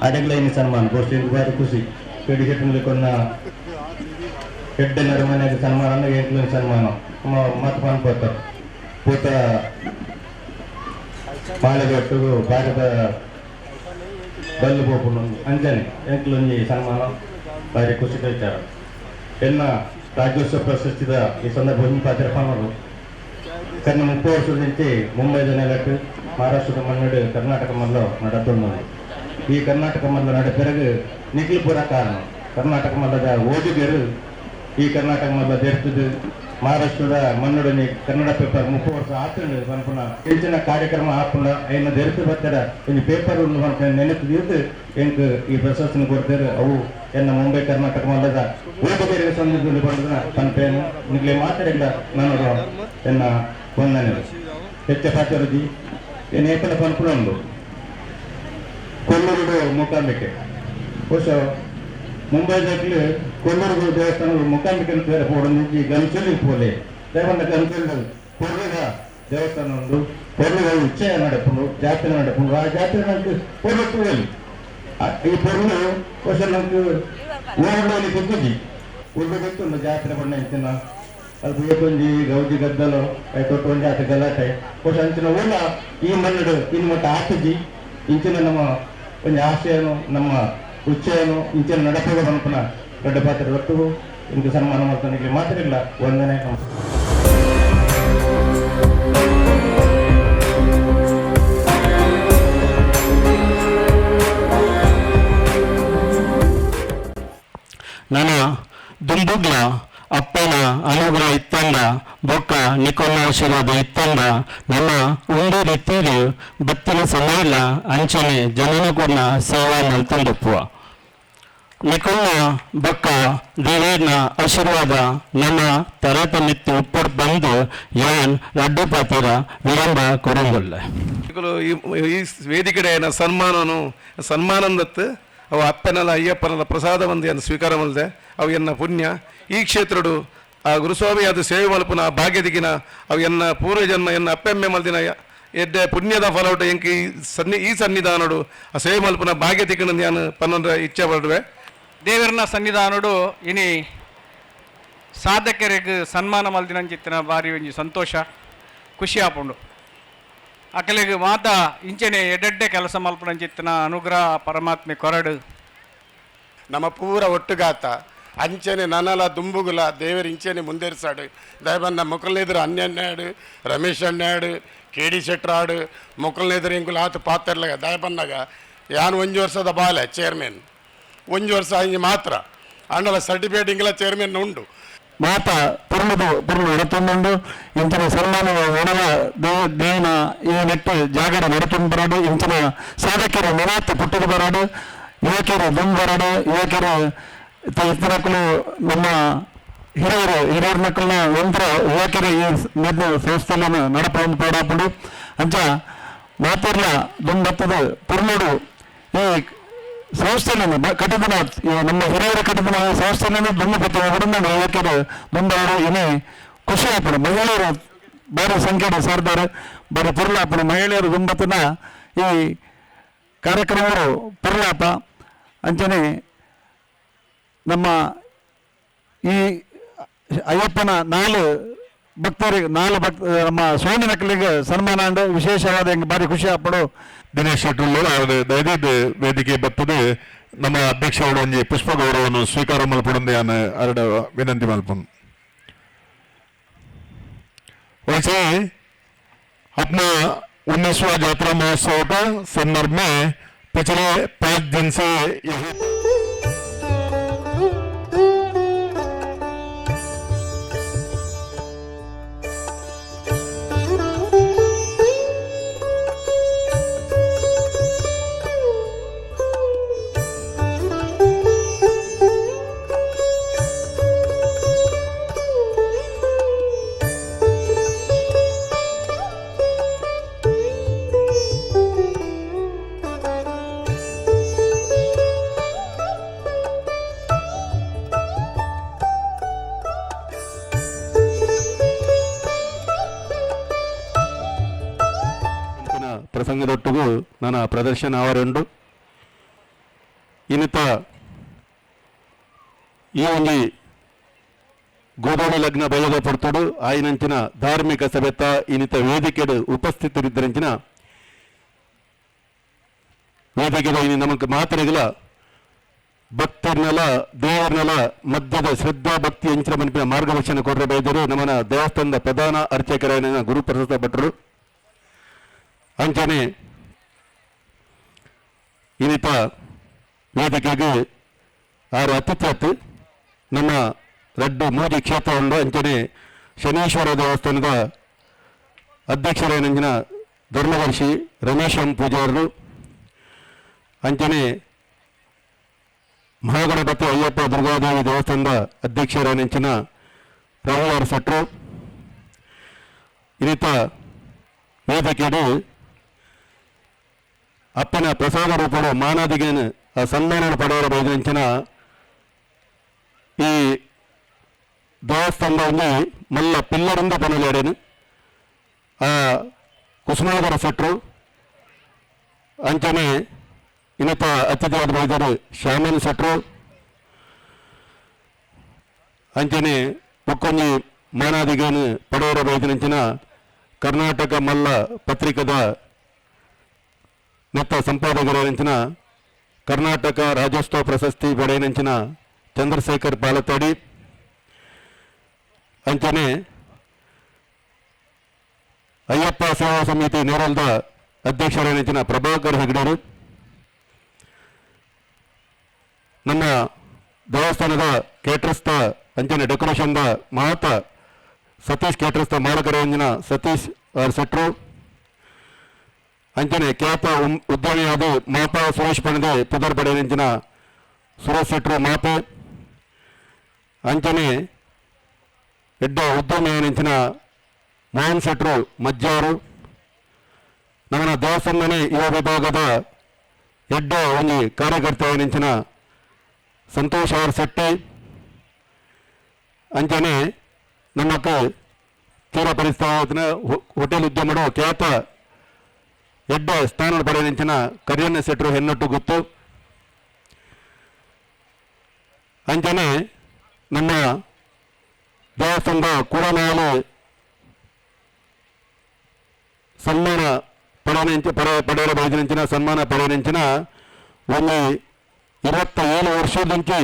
ಅರೆಗ್ಲ ಇನ್ನು ಸನ್ಮಾನ ಬಹುಶಃ ಬಾರಿ ಖುಷಿ. ಕೆ ಡಿ ಶೆಟ್ಟರ್ ಕೊನ್ನ ಎಡ್ಡೆ ಮನೆಗೆ ಸನ್ಮಾನ ಎಂಟ್ಲ ಸನ್ಮಾನ ಮತ ಪನ್ಪೋತ ಪೂತ ಮಾಲೆಗೊಟ್ಟುಗು ಭಾರತ ಬಲ್ಲು ಪೋಪುಂಡು ಅಂಚನೆ ಎಂಕ್ಲೊಂಜಿ ಸನ್ಮಾನ ಭಾರಿ ಖುಷಿ ವಿಚಾರ. ಎನ್ನ ರಾಜ್ಯೋತ್ಸವ ಪ್ರಶಸ್ತಿದ ಈ ಸಂದರ್ಭ ಪಾತ್ರ ಪನ್ನರು ಕನ್ನ 30 ವರ್ಷದ ಮುಂಬೈದ ನೆಲಟ್ಟು ಮಹಾರಾಷ್ಟ್ರದ ಮನ್ನಡು ಕರ್ನಾಟಕ ಮಲ್ಲ ನಡತೊಂದು. ಈ ಕರ್ನಾಟಕ ಮಲ್ಲ ನಡ ಪೆರಗು ನಿಖಿಲ್ಪುರ ಕಾರಣ ಕರ್ನಾಟಕ ಮಲ್ಲದ ಓದುಗರು ಈ ಕರ್ನಾಟಕ ಮಲ್ಲ ದೇರ್ತದ ಮಹಾರಾಷ್ಟ್ರದ ಮನ್ನೊಡನೆ ಕನ್ನಡ ಪೇಪರ್ 30 ವರ್ಷ ಆತಂಡು ಪನ್ಪುನ ಹೆಚ್ಚಿನ ಕಾರ್ಯಕ್ರಮ ಹಾಪುಂಡ ಐನ ದೆರ್ತು ಬತ್ತರ ಒಂಜಿ ಪೇಪರ್ ಉಂಡು ಪನ್ಪುನ ನೆನಪು ದೀರ್ತು ಎಂಕ್ ಈ ಪ್ರಶಸ್ತಿನ ಕೊಡ್ತಾರೆ. ಅವು ಎನ್ನ ಮುಂಬೈ ಕರ್ನಾಟಕ ಮಲ್ಲದ ಓದುಗರಿಗೆ ಸಂದಿದ್ದು ಪಂಡದ ಪನ್ಪೇನು ನಿಗ್ಲೆ ಮಾತಾಡಿಲ್ಲ ನಾನು ಎನ್ನ ವಂದನೆ ಹೆಚ್ಚ ಪಾತ್ರಜಿ ಏಪಲ ಪನ್ಪುನ ಉಂಡು ಕೊಲ್ಲೂರು ಮೂಕಾಂಬಿಕೆ ಬಹುಶಃ ಮುಂಬೈದಾಗಲಿ ಕೊಲ್ಲೂರು ದೇವಸ್ಥಾನ ಮೂಕಾಂಬಿಕೆ ಅಂತ పేరు పోవడం ಗಂಚಲಿ ಪೋಲೆ ದೇವಣ್ಣ ಗಂಚಲಿ ಪೊರ್ಲುಗ ದೇವಸ್ಥಾನ ಉಂಡು ಪೊರ್ಲುಗ ಉಚ್ಚಯ ನಡಪುಂಡು ಜಾತ್ರೆ ನಡಪುಂಡು. ಆ ಜಾತ್ರೆ ನಮ್ಗೆ ಪೊರ್ಲು ತೂವಲಿ ಈ ಪೊರ್ಲು ಬಹುಶಃ ನಮ್ಗೆ ಊರಲ್ಲಿ ತಿಕ್ಕುಜಿ ಊರು ಗೊತ್ತುಂಡು ಜಾತ್ರೆ ಬಣ್ಣ ಇಂಚಿನ ಅಲ್ಪ ಏಕೊಂಜಿ ಗೌಜಿ ಗದ್ದಲು ಐತೊಟ್ಟು ಒಂಜಿ ಆತ ಗಲಾಟೆ ಬಹುಶಃ ಅಂಚಿನ ಊರ ಈ ಮಣ್ಣು ಇನ್ನು ಮಟ್ಟ ಆತಜಿ ಇಂಚಿನ ನಮ್ಮ ಒಂಜಿ ಆಶಯನು ನಮ್ಮ ಉಚ್ಚಯನು ಇಂಚಿನ ನಡಪುಗ ಪನ್ಪುನ ದೊಡ್ಡ ಪಾತ್ರ ಒಟ್ಟಿಗೂ ಇಂದು ಸನ್ಮಾನ ಮಾಡ್ತಾನೆ ಮಾತ್ರ ಇಲ್ಲ ವಂದನೆ. ನನ್ನ ದುಂಬುಗ್ಲ ಅಪ್ಪನ ಅನುಗ್ರಹ ಇತ್ತಂದ ಬೊಕ್ಕ ನಿಕೊನ್ನ ಆಶೀರ್ವಾದ ಇತ್ತಂದ ನಮ್ಮ ಒಂದು ರೀತಿಯು ಬತ್ತಿನ ಸಮಯಲ ಅಂಚನೆ ಜನನ ಕೊನ್ನ ಸೇವಾ ಮಲ್ತಂದೊಪ್ಪುವ ನಿಕೊನ್ನ ಬೊಕ್ಕ ದೇವೇರ್ನ ಆಶೀರ್ವಾದ ನಮ್ಮ ತರತ ಮಿತ್ತು ಉಪ್ಪಡ್ ಬಂದು ಯಾನ್ ರಡ್ಡು ಪಾತಿರ ವಿಳಂಬ ಕೊರಂಗೊಲ್ಲ. ಈ ವೇದಿಕೆಡೆಯ ಸನ್ಮಾನನು ಸನ್ಮಾನಂದತ್ತು ಅವು ಅಪ್ಪನಲ್ಲ ಅಯ್ಯಪ್ಪನಲ್ಲ ಪ್ರಸಾದ ಒಂದು ಸ್ವೀಕಾರ ಮಲ್ದೆ ಅವು ಎನ್ನ ಪುಣ್ಯ. ಈ ಕ್ಷೇತ್ರಡು ಆ ಗುರುಸ್ವಾಮಿ ಅದು ಸೇವೆ ಮಲ್ಪುನ ಭಾಗ್ಯದಿಗಿನ ಅವು ಎನ್ನ ಪೂರ್ವಜನ್ಮ ಎನ್ನ ಅಪ್ಪೆಮ್ಮೆ ಮಲ್ದಿನ ಎಡ್ಡೆ ಪುಣ್ಯದ ಫಲವಟ ಎಂಕ್ ಈ ಸನ್ನಿಧಾನಡು ಆ ಸೇವೆ ಮಲ್ಪುನ ಭಾಗ್ಯ ತಿಕ್ಕಣ ನಾನು ಪನ್ನೊಂದ್ರ ಇಚ್ಛೆ ಪಡುವೆ. ದೇವರನ ಸನ್ನಿಧಾನಡು ಇನಿ ಸಾಧಕರಿಗೆ ಸನ್ಮಾನ ಮಲ್ದಿನಂಚಿತ್ತಿನ ಭಾರಿ ಒಂಜಿ ಸಂತೋಷ ಖುಷಿ ಆಪುಂಡು. ಅಕಲೆಗ್ ಮಾತ ಇಂಚನೆ ಎಡ್ಡೆಡ್ಡೆ ಕೆಲಸ ಮಲ್ಪುನಂಚಿತ್ತಿನ ಅನುಗ್ರಹ ಪರಮಾತ್ಮೆ ಕೊರಡು. ನಮ್ಮ ಪೂರ ಒಟ್ಟುಗಾತ ಅಂಚನೆ ನನಲ ದುಂಬುಗುಲ ದೇವರು ಇಂಚನೆ ಮುಂದೇರ್ಸಾಡು ದಯಬನ್ನ ಮುಕಲ್ನೆದುರು ಅನ್ಯನ್ನಾಡು ರಮೇಶ್ ಅಣ್ಣಾಡು ಕೆ ಡಿ ಶೆಟ್ರಾಡು ಮುಕಲ್ನೆದುರು ಇಂಕುಲ ಆತ ಪಾತ್ರಲಾಗ ದಯಬನ್ನಾಗ ಯಾನ್ ಒಂಜಿ ವರ್ಷದ ಬಾಲೆ ಚೇರ್ಮನ್ ಒಂಜಿ ವರ್ಷ ಇಂಜಿ ಮಾತ್ರ ಆಂಡಲ ಸರ್ಟಿಫಿಕೇಟ್ ಇಂಗ್ಲ ಚೇರ್ಮನ್ ಉಂಡು. ಮಾತ ಪುರ್ಲುದು ಪುರ್ಲು ನಡತೊಂದುಂಡು. ಇಂಚಿನ ಸನ್ಮಾನ ಒಣವ ದೇವನ ಈ ನೆಟ್ಟು ಜಾಗರ ನಡತೊಂದು ಬರಾಡು. ಇಂಚಿನ ಸಾಧಕರು ನನಾತ್ ಪುಟ್ಟದ ಬರಾಡು, ಯುವಕರು ದುಂಬು ಬರಾಡು, ಯುವಕರು ಇತ್ತನಕ್ಕಲು ನಮ್ಮ ಹಿರಿಯರು ಹಿರಿಯರ ಮಕ್ಕಳನ್ನ ಒಂಥರ ಯುವಕರು ಈ ಮೊದಲು ಸಂಸ್ಥೆಯನ್ನು ನಡಪೊಂದು ಪೋಡಾಪುಂಡು. ಅಂಚ ಮಾತೆರ್ಲ ದುಂಬತ್ತದ ಪುರ್ಲುಡು ಈ ಸಂಸ್ಥೆಯನ್ನು ಕಟ್ಟಿದನ ನಮ್ಮ ಹಿರಿಯರ ಕಟ್ಟಿದ ಸಂಸ್ಥೆಯನ್ನು ದುಂಬು ಪತ್ತ ಯುವಕರು ದುಂಬಾರು ಏನೇ ಖುಷಿ ಆಪುಂಡು. ಮಹಿಳೆಯರು ಬಾರಿ ಸಂಖ್ಯೆ ಸರ್ದಾರು ಬಾರಿ ಪುರ್ಲಾಪುಂಡು. ಮಹಿಳೆಯರು ದುಂಬತ್ತನ ಈ ಕಾರ್ಯಕ್ರಮರು ಪುರ್ಲಾಪ. ಅಂಚನೆ ನಮ್ಮ ಈ ಅಯ್ಯಪ್ಪನ ನಾಲು ಭಕ್ತರಿಗೆ ನಾಲು ಭಕ್ತ ನಮ್ಮ ಸ್ವಾಮಿ ನಕಲಿಗೆ ಸನ್ಮಾನ ಅಂಡು ವಿಶೇಷವಾದ ಹೆಂಗೆ ಭಾರಿ ಖುಷಿ ಆಪಡು. ದಿನೇಶ್ ಶೆಟ್ಟುಳ್ಳೂರು ಅವರು ದಯದಿದ್ದು ವೇದಿಕೆ ಬರ್ತದೆ ನಮ್ಮ ಅಧ್ಯಕ್ಷ ಒಂಜಿ ಪುಷ್ಪ ಗೌರವವನ್ನು ಸ್ವೀಕಾರ ಮಲ್ಪಡುಂದೆ ಅರಡ ವಿನಂತಿ ಮಲ್ಪನು. वैसे अपना 19वां जात्रा महोत्सव का संदर्भ में पिछले 5 दिन से यही ಪ್ರಸಂಗದೊಟ್ಟಿಗೂ ನನ್ನ ಪ್ರದರ್ಶನ ಅವರುಂಡು. ಇನ್ನಿತ ಈ ಒಂದು ಗೋದೋಳಿ ಲಗ್ನ ಬಯದ ಪೊರ್ತುಡು ಆಯಿನಂಚಿನ ಧಾರ್ಮಿಕ ಸಭೆತ ಇನ್ನಿತ ವೇದಿಕೆಡು ಉಪಸ್ಥಿತರಿದ್ದರಂಚಿನ ವೇದಿಕೆದ ಇನಿ ನಮಕ್ ಮಾತ್ರೆಗಳ ಭಕ್ತರ್ನಲ ದೇವರ್ನಲ ಮಧ್ಯದ ಶ್ರದ್ಧಾ ಭಕ್ತಿ ಅಂಚಿನ ಮನಪಿನ ಮಾರ್ಗದರ್ಶನ ಕೊಟ್ಟರೆ ಬೈದರು ನಮ್ಮನ ದೇವಸ್ಥಾನದ ಪ್ರಧಾನ ಅರ್ಚಕರಾಯನ ಗುರುಪ್ರಸಾದ ಭಟ್ರು. ಅಂಚನೆ ಇನ್ನಿತ ವೇದಿಕೆಗೆ ಆರು ಅತಿಥಿ ನಮ್ಮ ರಡ್ಡು ಮೂಜಿ ಕ್ಷೇತ್ರ ಉಂಡು. ಅಂಚನೆ ಶನೀಶ್ವರ ದೇವಸ್ಥಾನದ ಅಧ್ಯಕ್ಷರೇನಂಜಿನ ಧರ್ಮದರ್ಶಿ ರಮೇಶ್ ಎಂ ಪೂಜಾರರು, ಅಂಚನೆ ಮಹಾಗಣಪತಿ ಅಯ್ಯಪ್ಪ ದುರ್ಗಾದೇವಿ ದೇವಸ್ಥಾನದ ಅಧ್ಯಕ್ಷರೇನಂಚಿನ ರವಿ ಸಟ್ರು. ಇನ್ನಿತ ವೇದಿಕೆಗೆ ಅಪ್ಪನ ಪ್ರಸಾದ ರೂಪದ ಮಾನಾದಿಗೇನು ಆ ಸನ್ಮಾನ ಪಡೆಯರ ಬೈದಂಚಿನ ಈ ದೇವಸ್ಥಾನದಲ್ಲಿ ಮಲ್ಲ ಪಿಲ್ಲರಿಂದ ಪನಲೇಡೇನು ಆ ಕುಸುಮಾಗರ ಸೆಟ್ರು. ಅಂಚನೆ ಇನ್ನಿತ ಅತಿಥಿಯಾದ ಬೈದರು ಶ್ಯಾಮನ್ ಸೆಟ್ರು. ಅಂಚನೆ ಒಕ್ಕೊಂಜಿ ಮಾನಾದಿಗೇನು ಪಡೆಯರ ಬೈದಿನಂಚಿನ ಕರ್ನಾಟಕ ಮಲ್ಲ ಪತ್ರಿಕದ ನೆತ್ತ ಸಂಪಾದಕರಂಚಿನ ಕರ್ನಾಟಕ ರಾಜ್ಯೋತ್ಸವ ಪ್ರಶಸ್ತಿ ಪಡೆಯನಂಚಿನ ಚಂದ್ರಶೇಖರ್ ಪಾಲತಾಡಿ. ಅಂಚನೆ ಅಯ್ಯಪ್ಪ ಸೇವಾ ಸಮಿತಿ ನೇರಲ್ದ ಅಧ್ಯಕ್ಷರೇನಂಚಿನ ಪ್ರಭಾಕರ್ ಹೆಗ್ಡರು. ನಮ್ಮ ದೇವಸ್ಥಾನದ ಕೇಟ್ರಸ್ತ ಅಂಚನೆ ಡೆಕೋರೇಷನ್ದ ಮಹತ ಸತೀಶ್ ಕೇಟ್ರಸ್ತ ಮಾಲಕರಂಜಿನ ಸತೀಶ್ ಆರ್ ಸೆಟ್ರು. ಅಂಚನೆ ಖ್ಯಾತ ಉದ್ಯಮಿಯಾದ ಮಾಪ ಸುರೇಶ್ ಪಣದೆ ಪುದರ್ ಪಡೆಯಂಚಿನ ಸುರೇಶ್ ಶೆಟ್ರು ಮಾಪೆ. ಅಂಚನೆ ಎಡ್ಡ ಉದ್ಯಮಿಯಂಚಿನ ಮೋಹನ್ ಶೆಟ್ರು ಮಜ್ಜಾರು. ನಮ್ಮ ದೇವಸ್ಥಾನನೇ ಯುವ ವಿಭಾಗದ ಎಡ್ಡ ಒಂದು ಕಾರ್ಯಕರ್ತ ನೆಂಚಿನ ಸಂತೋಷ್ ಆರ್ ಶೆಟ್ಟಿ. ಅಂಚನೆ ನಮ್ಮಕ್ಕ ತೀರ ಪರಿಸ್ಥಿತಿ ಹೋಟೆಲ್ ಉದ್ಯಮಡು ಖ್ಯಾತ ಎಡ್ಡ ಸ್ಥಾನ ಪಡೆಯಂಚಿನ ಕರಿಯಣ್ಣ ಶೆಟ್ರು ಹೆನ್ನೊಟ್ಟು ಗೊತ್ತು. ಅಂಚನೆ ನಮ್ಮ ದೇವಸ್ಥಾನದ ಕೂಡನಾಲು ಸನ್ಮಾನ ಪಡೆಯರ ಬೈದಿನಂಚಿನ ಸನ್ಮಾನ ಪಡೆಯಂಚಿನ ಒಂದು 27 ವರ್ಷದಿಂಚಿ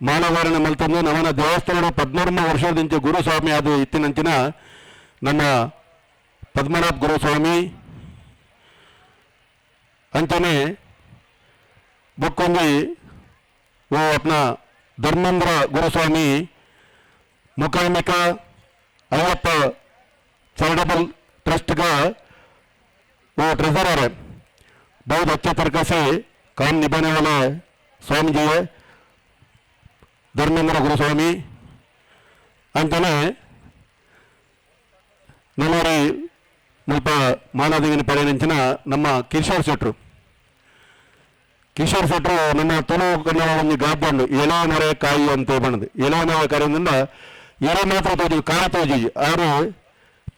ಮಾನವಾರಣ ಮಲ್ತಂದು ನಮ್ಮನ ದೇವಸ್ಥಾನದ 13 ವರ್ಷದಿಂಚಿ ಗುರುಸ್ವಾಮಿ ಅದು ಇತ್ತಿನಂಚಿನ ನಮ್ಮ ಪದ್ಮನಾಭ ಗುರುಸ್ವಾಮಿ. ಅಂಚನೆ ಬೊಕ್ಕೊಂಜಿ ಓ ಅಪ್ನ ಧರ್ಮೇಂದ್ರ ಗುರುಸ್ವಾಮಿ मुकामिका अय्यप्पा चैरिटेबल ट्रस्ट का वो ट्रेजरर है। बहुत अच्छे तरीके से काम निभाने वाले स्वामी जी है ಧರ್ಮೇಂದ್ರ ಗುರುಸ್ವಾಮಿ. ಅಂಚನೆ ನಮ್ಮರಿ ಮುಲ್ಪ ಮಾನದೇವಿನ ಪಡೆಯಂಚಿನ ನಮ್ಮ ಕಿಶೋರ್ ಶೆಟ್ರು. ಕಿಶೋರ್ ಶೆಟ್ರು ನಮ್ಮ ತುಳು ಕನ್ನಡ ಒಂದು ಗಾದ್ಯಂಡು ಎಲೆ ಕಾಯಿ ಅಂತ ಬಣ್ಣದು ಎಲೆ ಮರೆ ಕಾಯಿಂದ ಎಲೆ ಮಾತ್ರ ತೋಜಿ ಕಾಯಿ ತೋಜಿ ಆರು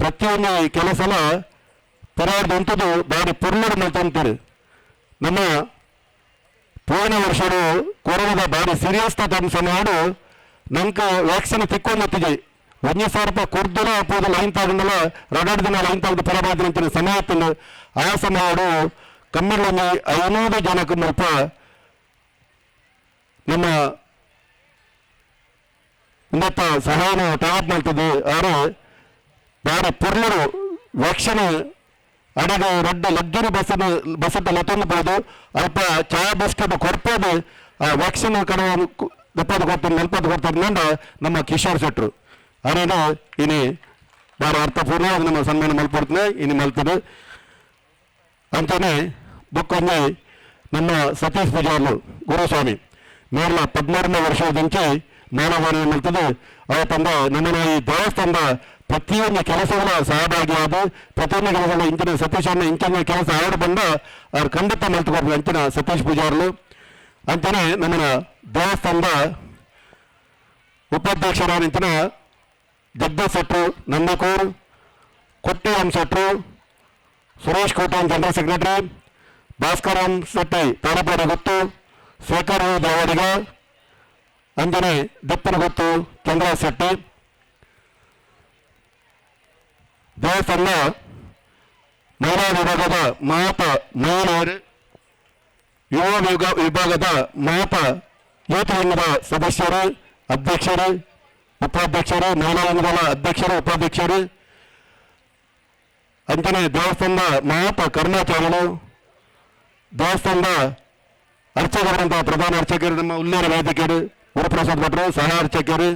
ಪ್ರತಿಯೊಂದು ಕೆಲಸಲ ಪರಾರ್ದಂಥದ್ದು ಬಾರಿ ಪುರ್ಲಡು ಮಲ್ತಂತೀರಿ. ನಮ್ಮ ಪೂರ್ಣ ವರ್ಷಡು ಕೊರೋನಾದ ಬಾರಿ ಸೀರಿಯಸ್ ಸಮಯಡು ನಂಗೆ ವ್ಯಾಕ್ಸಿನ್ ತಿಕ್ಕೊಂಡೊತ್ತಿದೆ 1,000 ರೂಪಾಯಿ ಕೊಡ್ದಲ ಅಪ್ಪೋದು ಲೈನ್ ತಾಗಂಡಲ ರಡಾಡ್ ದಿನ ಲೈನ್ ತಾಗದು ಪರಬಾದ ಅಂತಿನ ಸಮಯ ಆತಂದು ಆ ಸಮಯಡು ಕಮ್ಮಿಲೊಂದು 500 ಜನಕ್ಕೆ ಮುಲ್ಪ ನಮ್ಮ ಉನ್ನತ ಸಹಾಯನ ಟಾಪ್ ಮಾಡ್ತದೆ. ಆರು ಬಾರಿ ಪುರ್ಲರು ವ್ಯಾಕ್ಸಿನ್ ಅಡಗ ರಡ್ಡ ಲಗ್ಜರಿ ಬಸ್ಸನ್ನು ಬಸ್ಸತ್ತ ಲತ್ತೊಂದು ಬೋದು ಅಲ್ಪ ಚಹಾ ಬಿಸ್ಕೆಟ್ ಕೊಡ್ಬೋದು ಆ ವ್ಯಾಕ್ಸಿನ್ ಕಡೆ ದಪ್ಪದ ಕೊಡ್ತಾರೆ ನಲ್ಪದ ಕೊಡ್ತಾರೆ ನಮ್ಮ ಕಿಶೋರ್ ಶೆಟ್ರು. ಅರೇನು ಇನಿ ಬಾರಿ ಅರ್ಥಪೂರ್ಣ ನಮ್ಮ ಸನ್ಮಾನ ಮಲ್ಪಡ್ತಾನೆ ಇನಿ ಮಲ್ತದೆ. ಅಂತಾನೆ ಬುಕ್ಕೊಂದು ನಮ್ಮ ಸತೀಶ್ ಪೂಜಾರ್ಲು ಗುರುಸ್ವಾಮಿ ಮೇರ್ಲ 13ನೇ ವರ್ಷದಂಚೆ ಮಾನವಾನ ಮಲ್ತದೆ. ಅವತ್ತಂದ ನಮ್ಮ ಈ ದೇವಸ್ಥಾನದ ಪ್ರತಿಯೊಂದು ಕೆಲಸಗಳ ಸಹಭಾಗಿಯಾದ ಪ್ರತಿಯೊಂದು ಕೆಲಸಗಳ ಇಂಚಿನ ಸತೀಶ್ ಇಂಚಿನ ಕೆಲಸ ಆಡು ಬಂದ ಅವ್ರು ಖಂಡಿತ ಮಲ್ತುಕೊಡ್ಬೇಕು ಅಂಚಿನ ಸತೀಶ್ ಪೂಜಾರ್ಲು. ಅಂತಾನೆ ನಮ್ಮ ದೇವಸ್ಥಾನದ ಉಪಾಧ್ಯಕ್ಷರಾದ ಇಂಚಿನ Jagadish Shetru Nandakur, Kottiram Shetru, Suresh Kotian general secretary, Bhaskaram Shetty Tarapadu Guttu, Shekhar Devadiga, ಅಂಜನೆ ದಪ್ಪನ ಗುತ್ತು ಚಂದ್ರ ಶೆಟ್ಟಿ. ದೇವಸ್ಥಾನ ಮಹಿಳಾ ವಿಭಾಗದ ಮಾತ ಮಹಿಳೆಯರು, ಯುವ ವಿಭಾಗದ ಮಾತ ಯೂತ್ ವಿಂಗದ ಸದಸ್ಯರು, ಅಧ್ಯಕ್ಷರು, ಉಪಾಧ್ಯಕ್ಷರು, ಮಹಿಳಾ ವಿಂಗದ ಅಧ್ಯಕ್ಷರು, ಉಪಾಧ್ಯಕ್ಷರು, ಅಂಜನೆ ದೇವಸ್ಥಾನದ ಮಾತ ಕರ್ಮಾಚಾರ್ಯರು, ದೇವಸ್ಥಾನದ ಅರ್ಚಕರಂತಹ ಪ್ರಧಾನ ಅರ್ಚಕರು ನಮ್ಮ ಉಳ್ಳೇರ ವೈದ್ಯಕರು ಗುರುಪ್ರಸಾದ್ ಭಟ್ರು, ಸಹ ಅರ್ಚಕರು,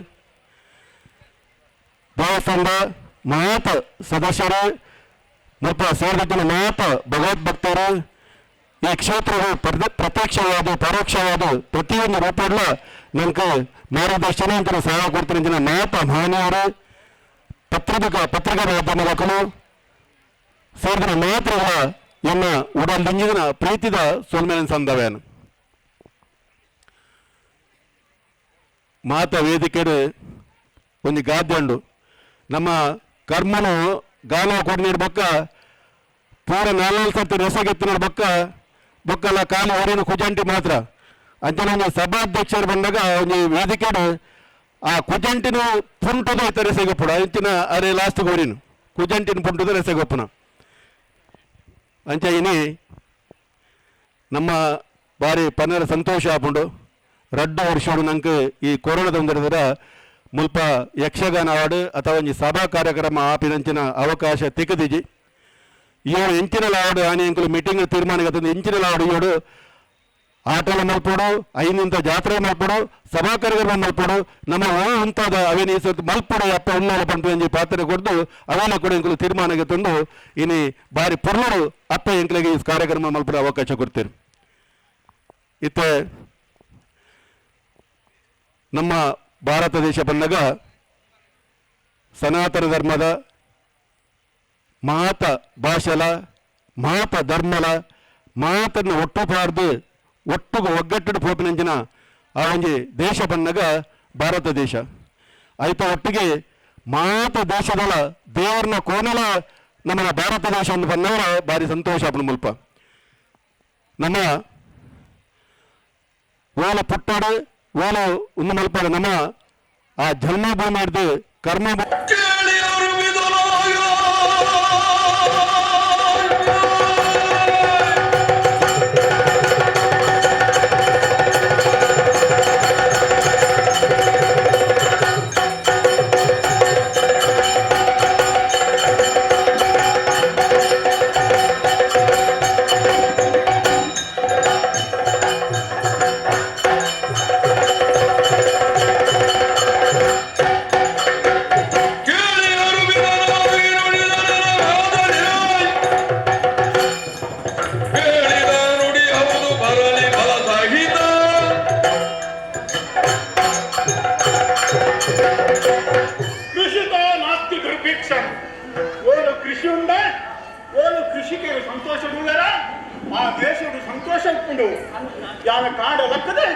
ದೇವಸ್ಥಾನದ ಮಾತ ಸದಸ್ಯರು ಮತ್ತು ಸೇರಿದ ಮಾತ ಭಗವದ್ಭಕ್ತರು, ಈ ಕ್ಷೇತ್ರವು ಪ್ರತ್ಯಕ್ಷವಾದ ಪರೋಕ್ಷವಾದ ಪ್ರತಿಯೊಂದು ರೂಪಲ್ಲ ನಮ್ಗೆ ಮಾರ್ಗದರ್ಶನ ಅಂತ ಸಹಾಯ ಕೊಡ್ತಾರೆ ಮಾತ ಮಹನೀಯರು, ಪತ್ರಿಕಾ ಮಾಧ್ಯಮದಕ್ಕೂ ಸೇರಿದ ಮಾತ್ರಗಳ ಎನ್ನ ಉಡಲ್ ಪ್ರೀತಿದ ಸೊಲ್ಮೇಲಿನ ಸಂದವೇನು. ಮಾತ ವೇದಿಕೆಡು ಒಂದು ಗಾದ್ಯಂಡು ನಮ್ಮ ಕರ್ಮನು ಗಾನ ಕೊಡ್ ಬೊಕ್ಕ ಪೂರ 4 ಸರ್ತಿ ರಸಗೆತ್ತಿನ ಬೊಕ್ಕ ಬೊಕ್ಕಲ್ಲ ಕಾಲು ಹೊರಿನ ಕುಜಂಟಿ ಮಾತ್ರ. ಅಂಚನೆ ಒಂದು ಸಭಾಧ್ಯಕ್ಷರು ಬಂದಾಗ ಒಂದು ವೇದಿಕೆಡು ಆ ಕುಜಂಟಿನ ಪುಂಟದ ಐತೆ ರಸಗೊಪ್ಪುಡು ಅಂಚಿನ ಅರೆ ಲಾಸ್ಟ್ ಹೋರಿನು ಕುಜಂಟಿನ ಪುಂಟದ ರಸಗೊಪ್ಪನ. ಅಂಚ ಇನಿ ನಮ್ಮ ಬಾರಿ ಪನ್ನರ ಸಂತೋಷ ಆಪುಂಡು. ರಡ್ಡು ವರ್ಷಡು ನಂಗೆ ಈ ಕೊರೋನಾದ ಒಂದರ ಮುಲ್ಪ ಯಕ್ಷಗಾನ ಆಡು ಅಥವಾ ಒಂಜಿ ಸಭಾ ಕಾರ್ಯಕ್ರಮ ಆಪಿನಂಚಿನ ಅವಕಾಶ ತಿಕ್ಕದಿಜಿ. ಇವರು ಎಂಚಿನ ಲಾಡು ಆನೆ ಅಂಕಲು ಮೀಟಿಂಗ್ ತೀರ್ಮಾನ ಎಂಚಿನ ಲಾಡು ಇವರು ಆಟಲ ಮಲ್ಪೋಡು, ಐನಿಂತ ಜಾತ್ರೆ ಮಲ್ಪೋಡು, ಸಭಾ ಕಾರ್ಯಕ್ರಮ ಮಲ್ಪೋಡು, ನಮ್ಮ ಅಂತಾದ ಅವೇನು ಮಲ್ಪೋಡು ಅಪ್ಪ ಉಣ್ಣಾಲ ಪಂಪು ಎಂಜಿ ಪಾತ್ರೆ ಕೊಡ್ದು ಅವೇನ ಕೂಡ ಎಂಕಲು ತೀರ್ಮಾನಕ್ಕೆ ತಂದು ಇನಿ ಬಾರಿ ಪೊರ್ಲರು ಅಪ್ಪ ಎಂಕಲಿಗೆ ಈ ಕಾರ್ಯಕ್ರಮ ಮಲ್ಪಡ ಅವಕಾಶ ಕೊಡ್ತೀರಿ. ಇತ್ತೆ ನಮ್ಮ ಭಾರತ ದೇಶ ಬಂದಾಗ ಸನಾತನ ಧರ್ಮದ ಮಾತ ಭಾಷೆಲ ಮಾತ ಧರ್ಮಲ ಮಾತನ್ನು ಒಟ್ಟುಪಾರ್ದು ಒಟ್ಟುಗು ಒಗ್ಗಟ್ಟು ಪೋಪಿನಂಚಿನ ಆ ಒಂಜಿ ದೇಶ ಬಂದಾಗ ಭಾರತ ದೇಶ. ಐತ ಒಟ್ಟಿಗೆ ಮಾತ ದೇಶದಲ ದೇವರನ್ನ ಕೋನಲ ನಮ್ಮ ಭಾರತ ದೇಶ ಅಂತ ಬಂದವರ ಭಾರಿ ಸಂತೋಷ ಅಪ್ಪನ ಮುಲ್ಪ. ನಮ್ಮ ಓಲ ಪುಟ್ಟಾಡು ಓಲ ಒಂದು ಮಲ್ಪಾಡು ನಮ್ಮ ಆ ಜನ್ಮಭೂಮಿ ಹಿಡಿದು ಕರ್ಮ ಕೃಷಿಕರು ಸಂತೋಷಡುಳ್ಳರ ಆ ದೇಶಡು ಸಂತೋಷ ಉಪ್ಪುಂಡು. ಯಾನ ಕಾಡ ಲಕ್ಕದೆ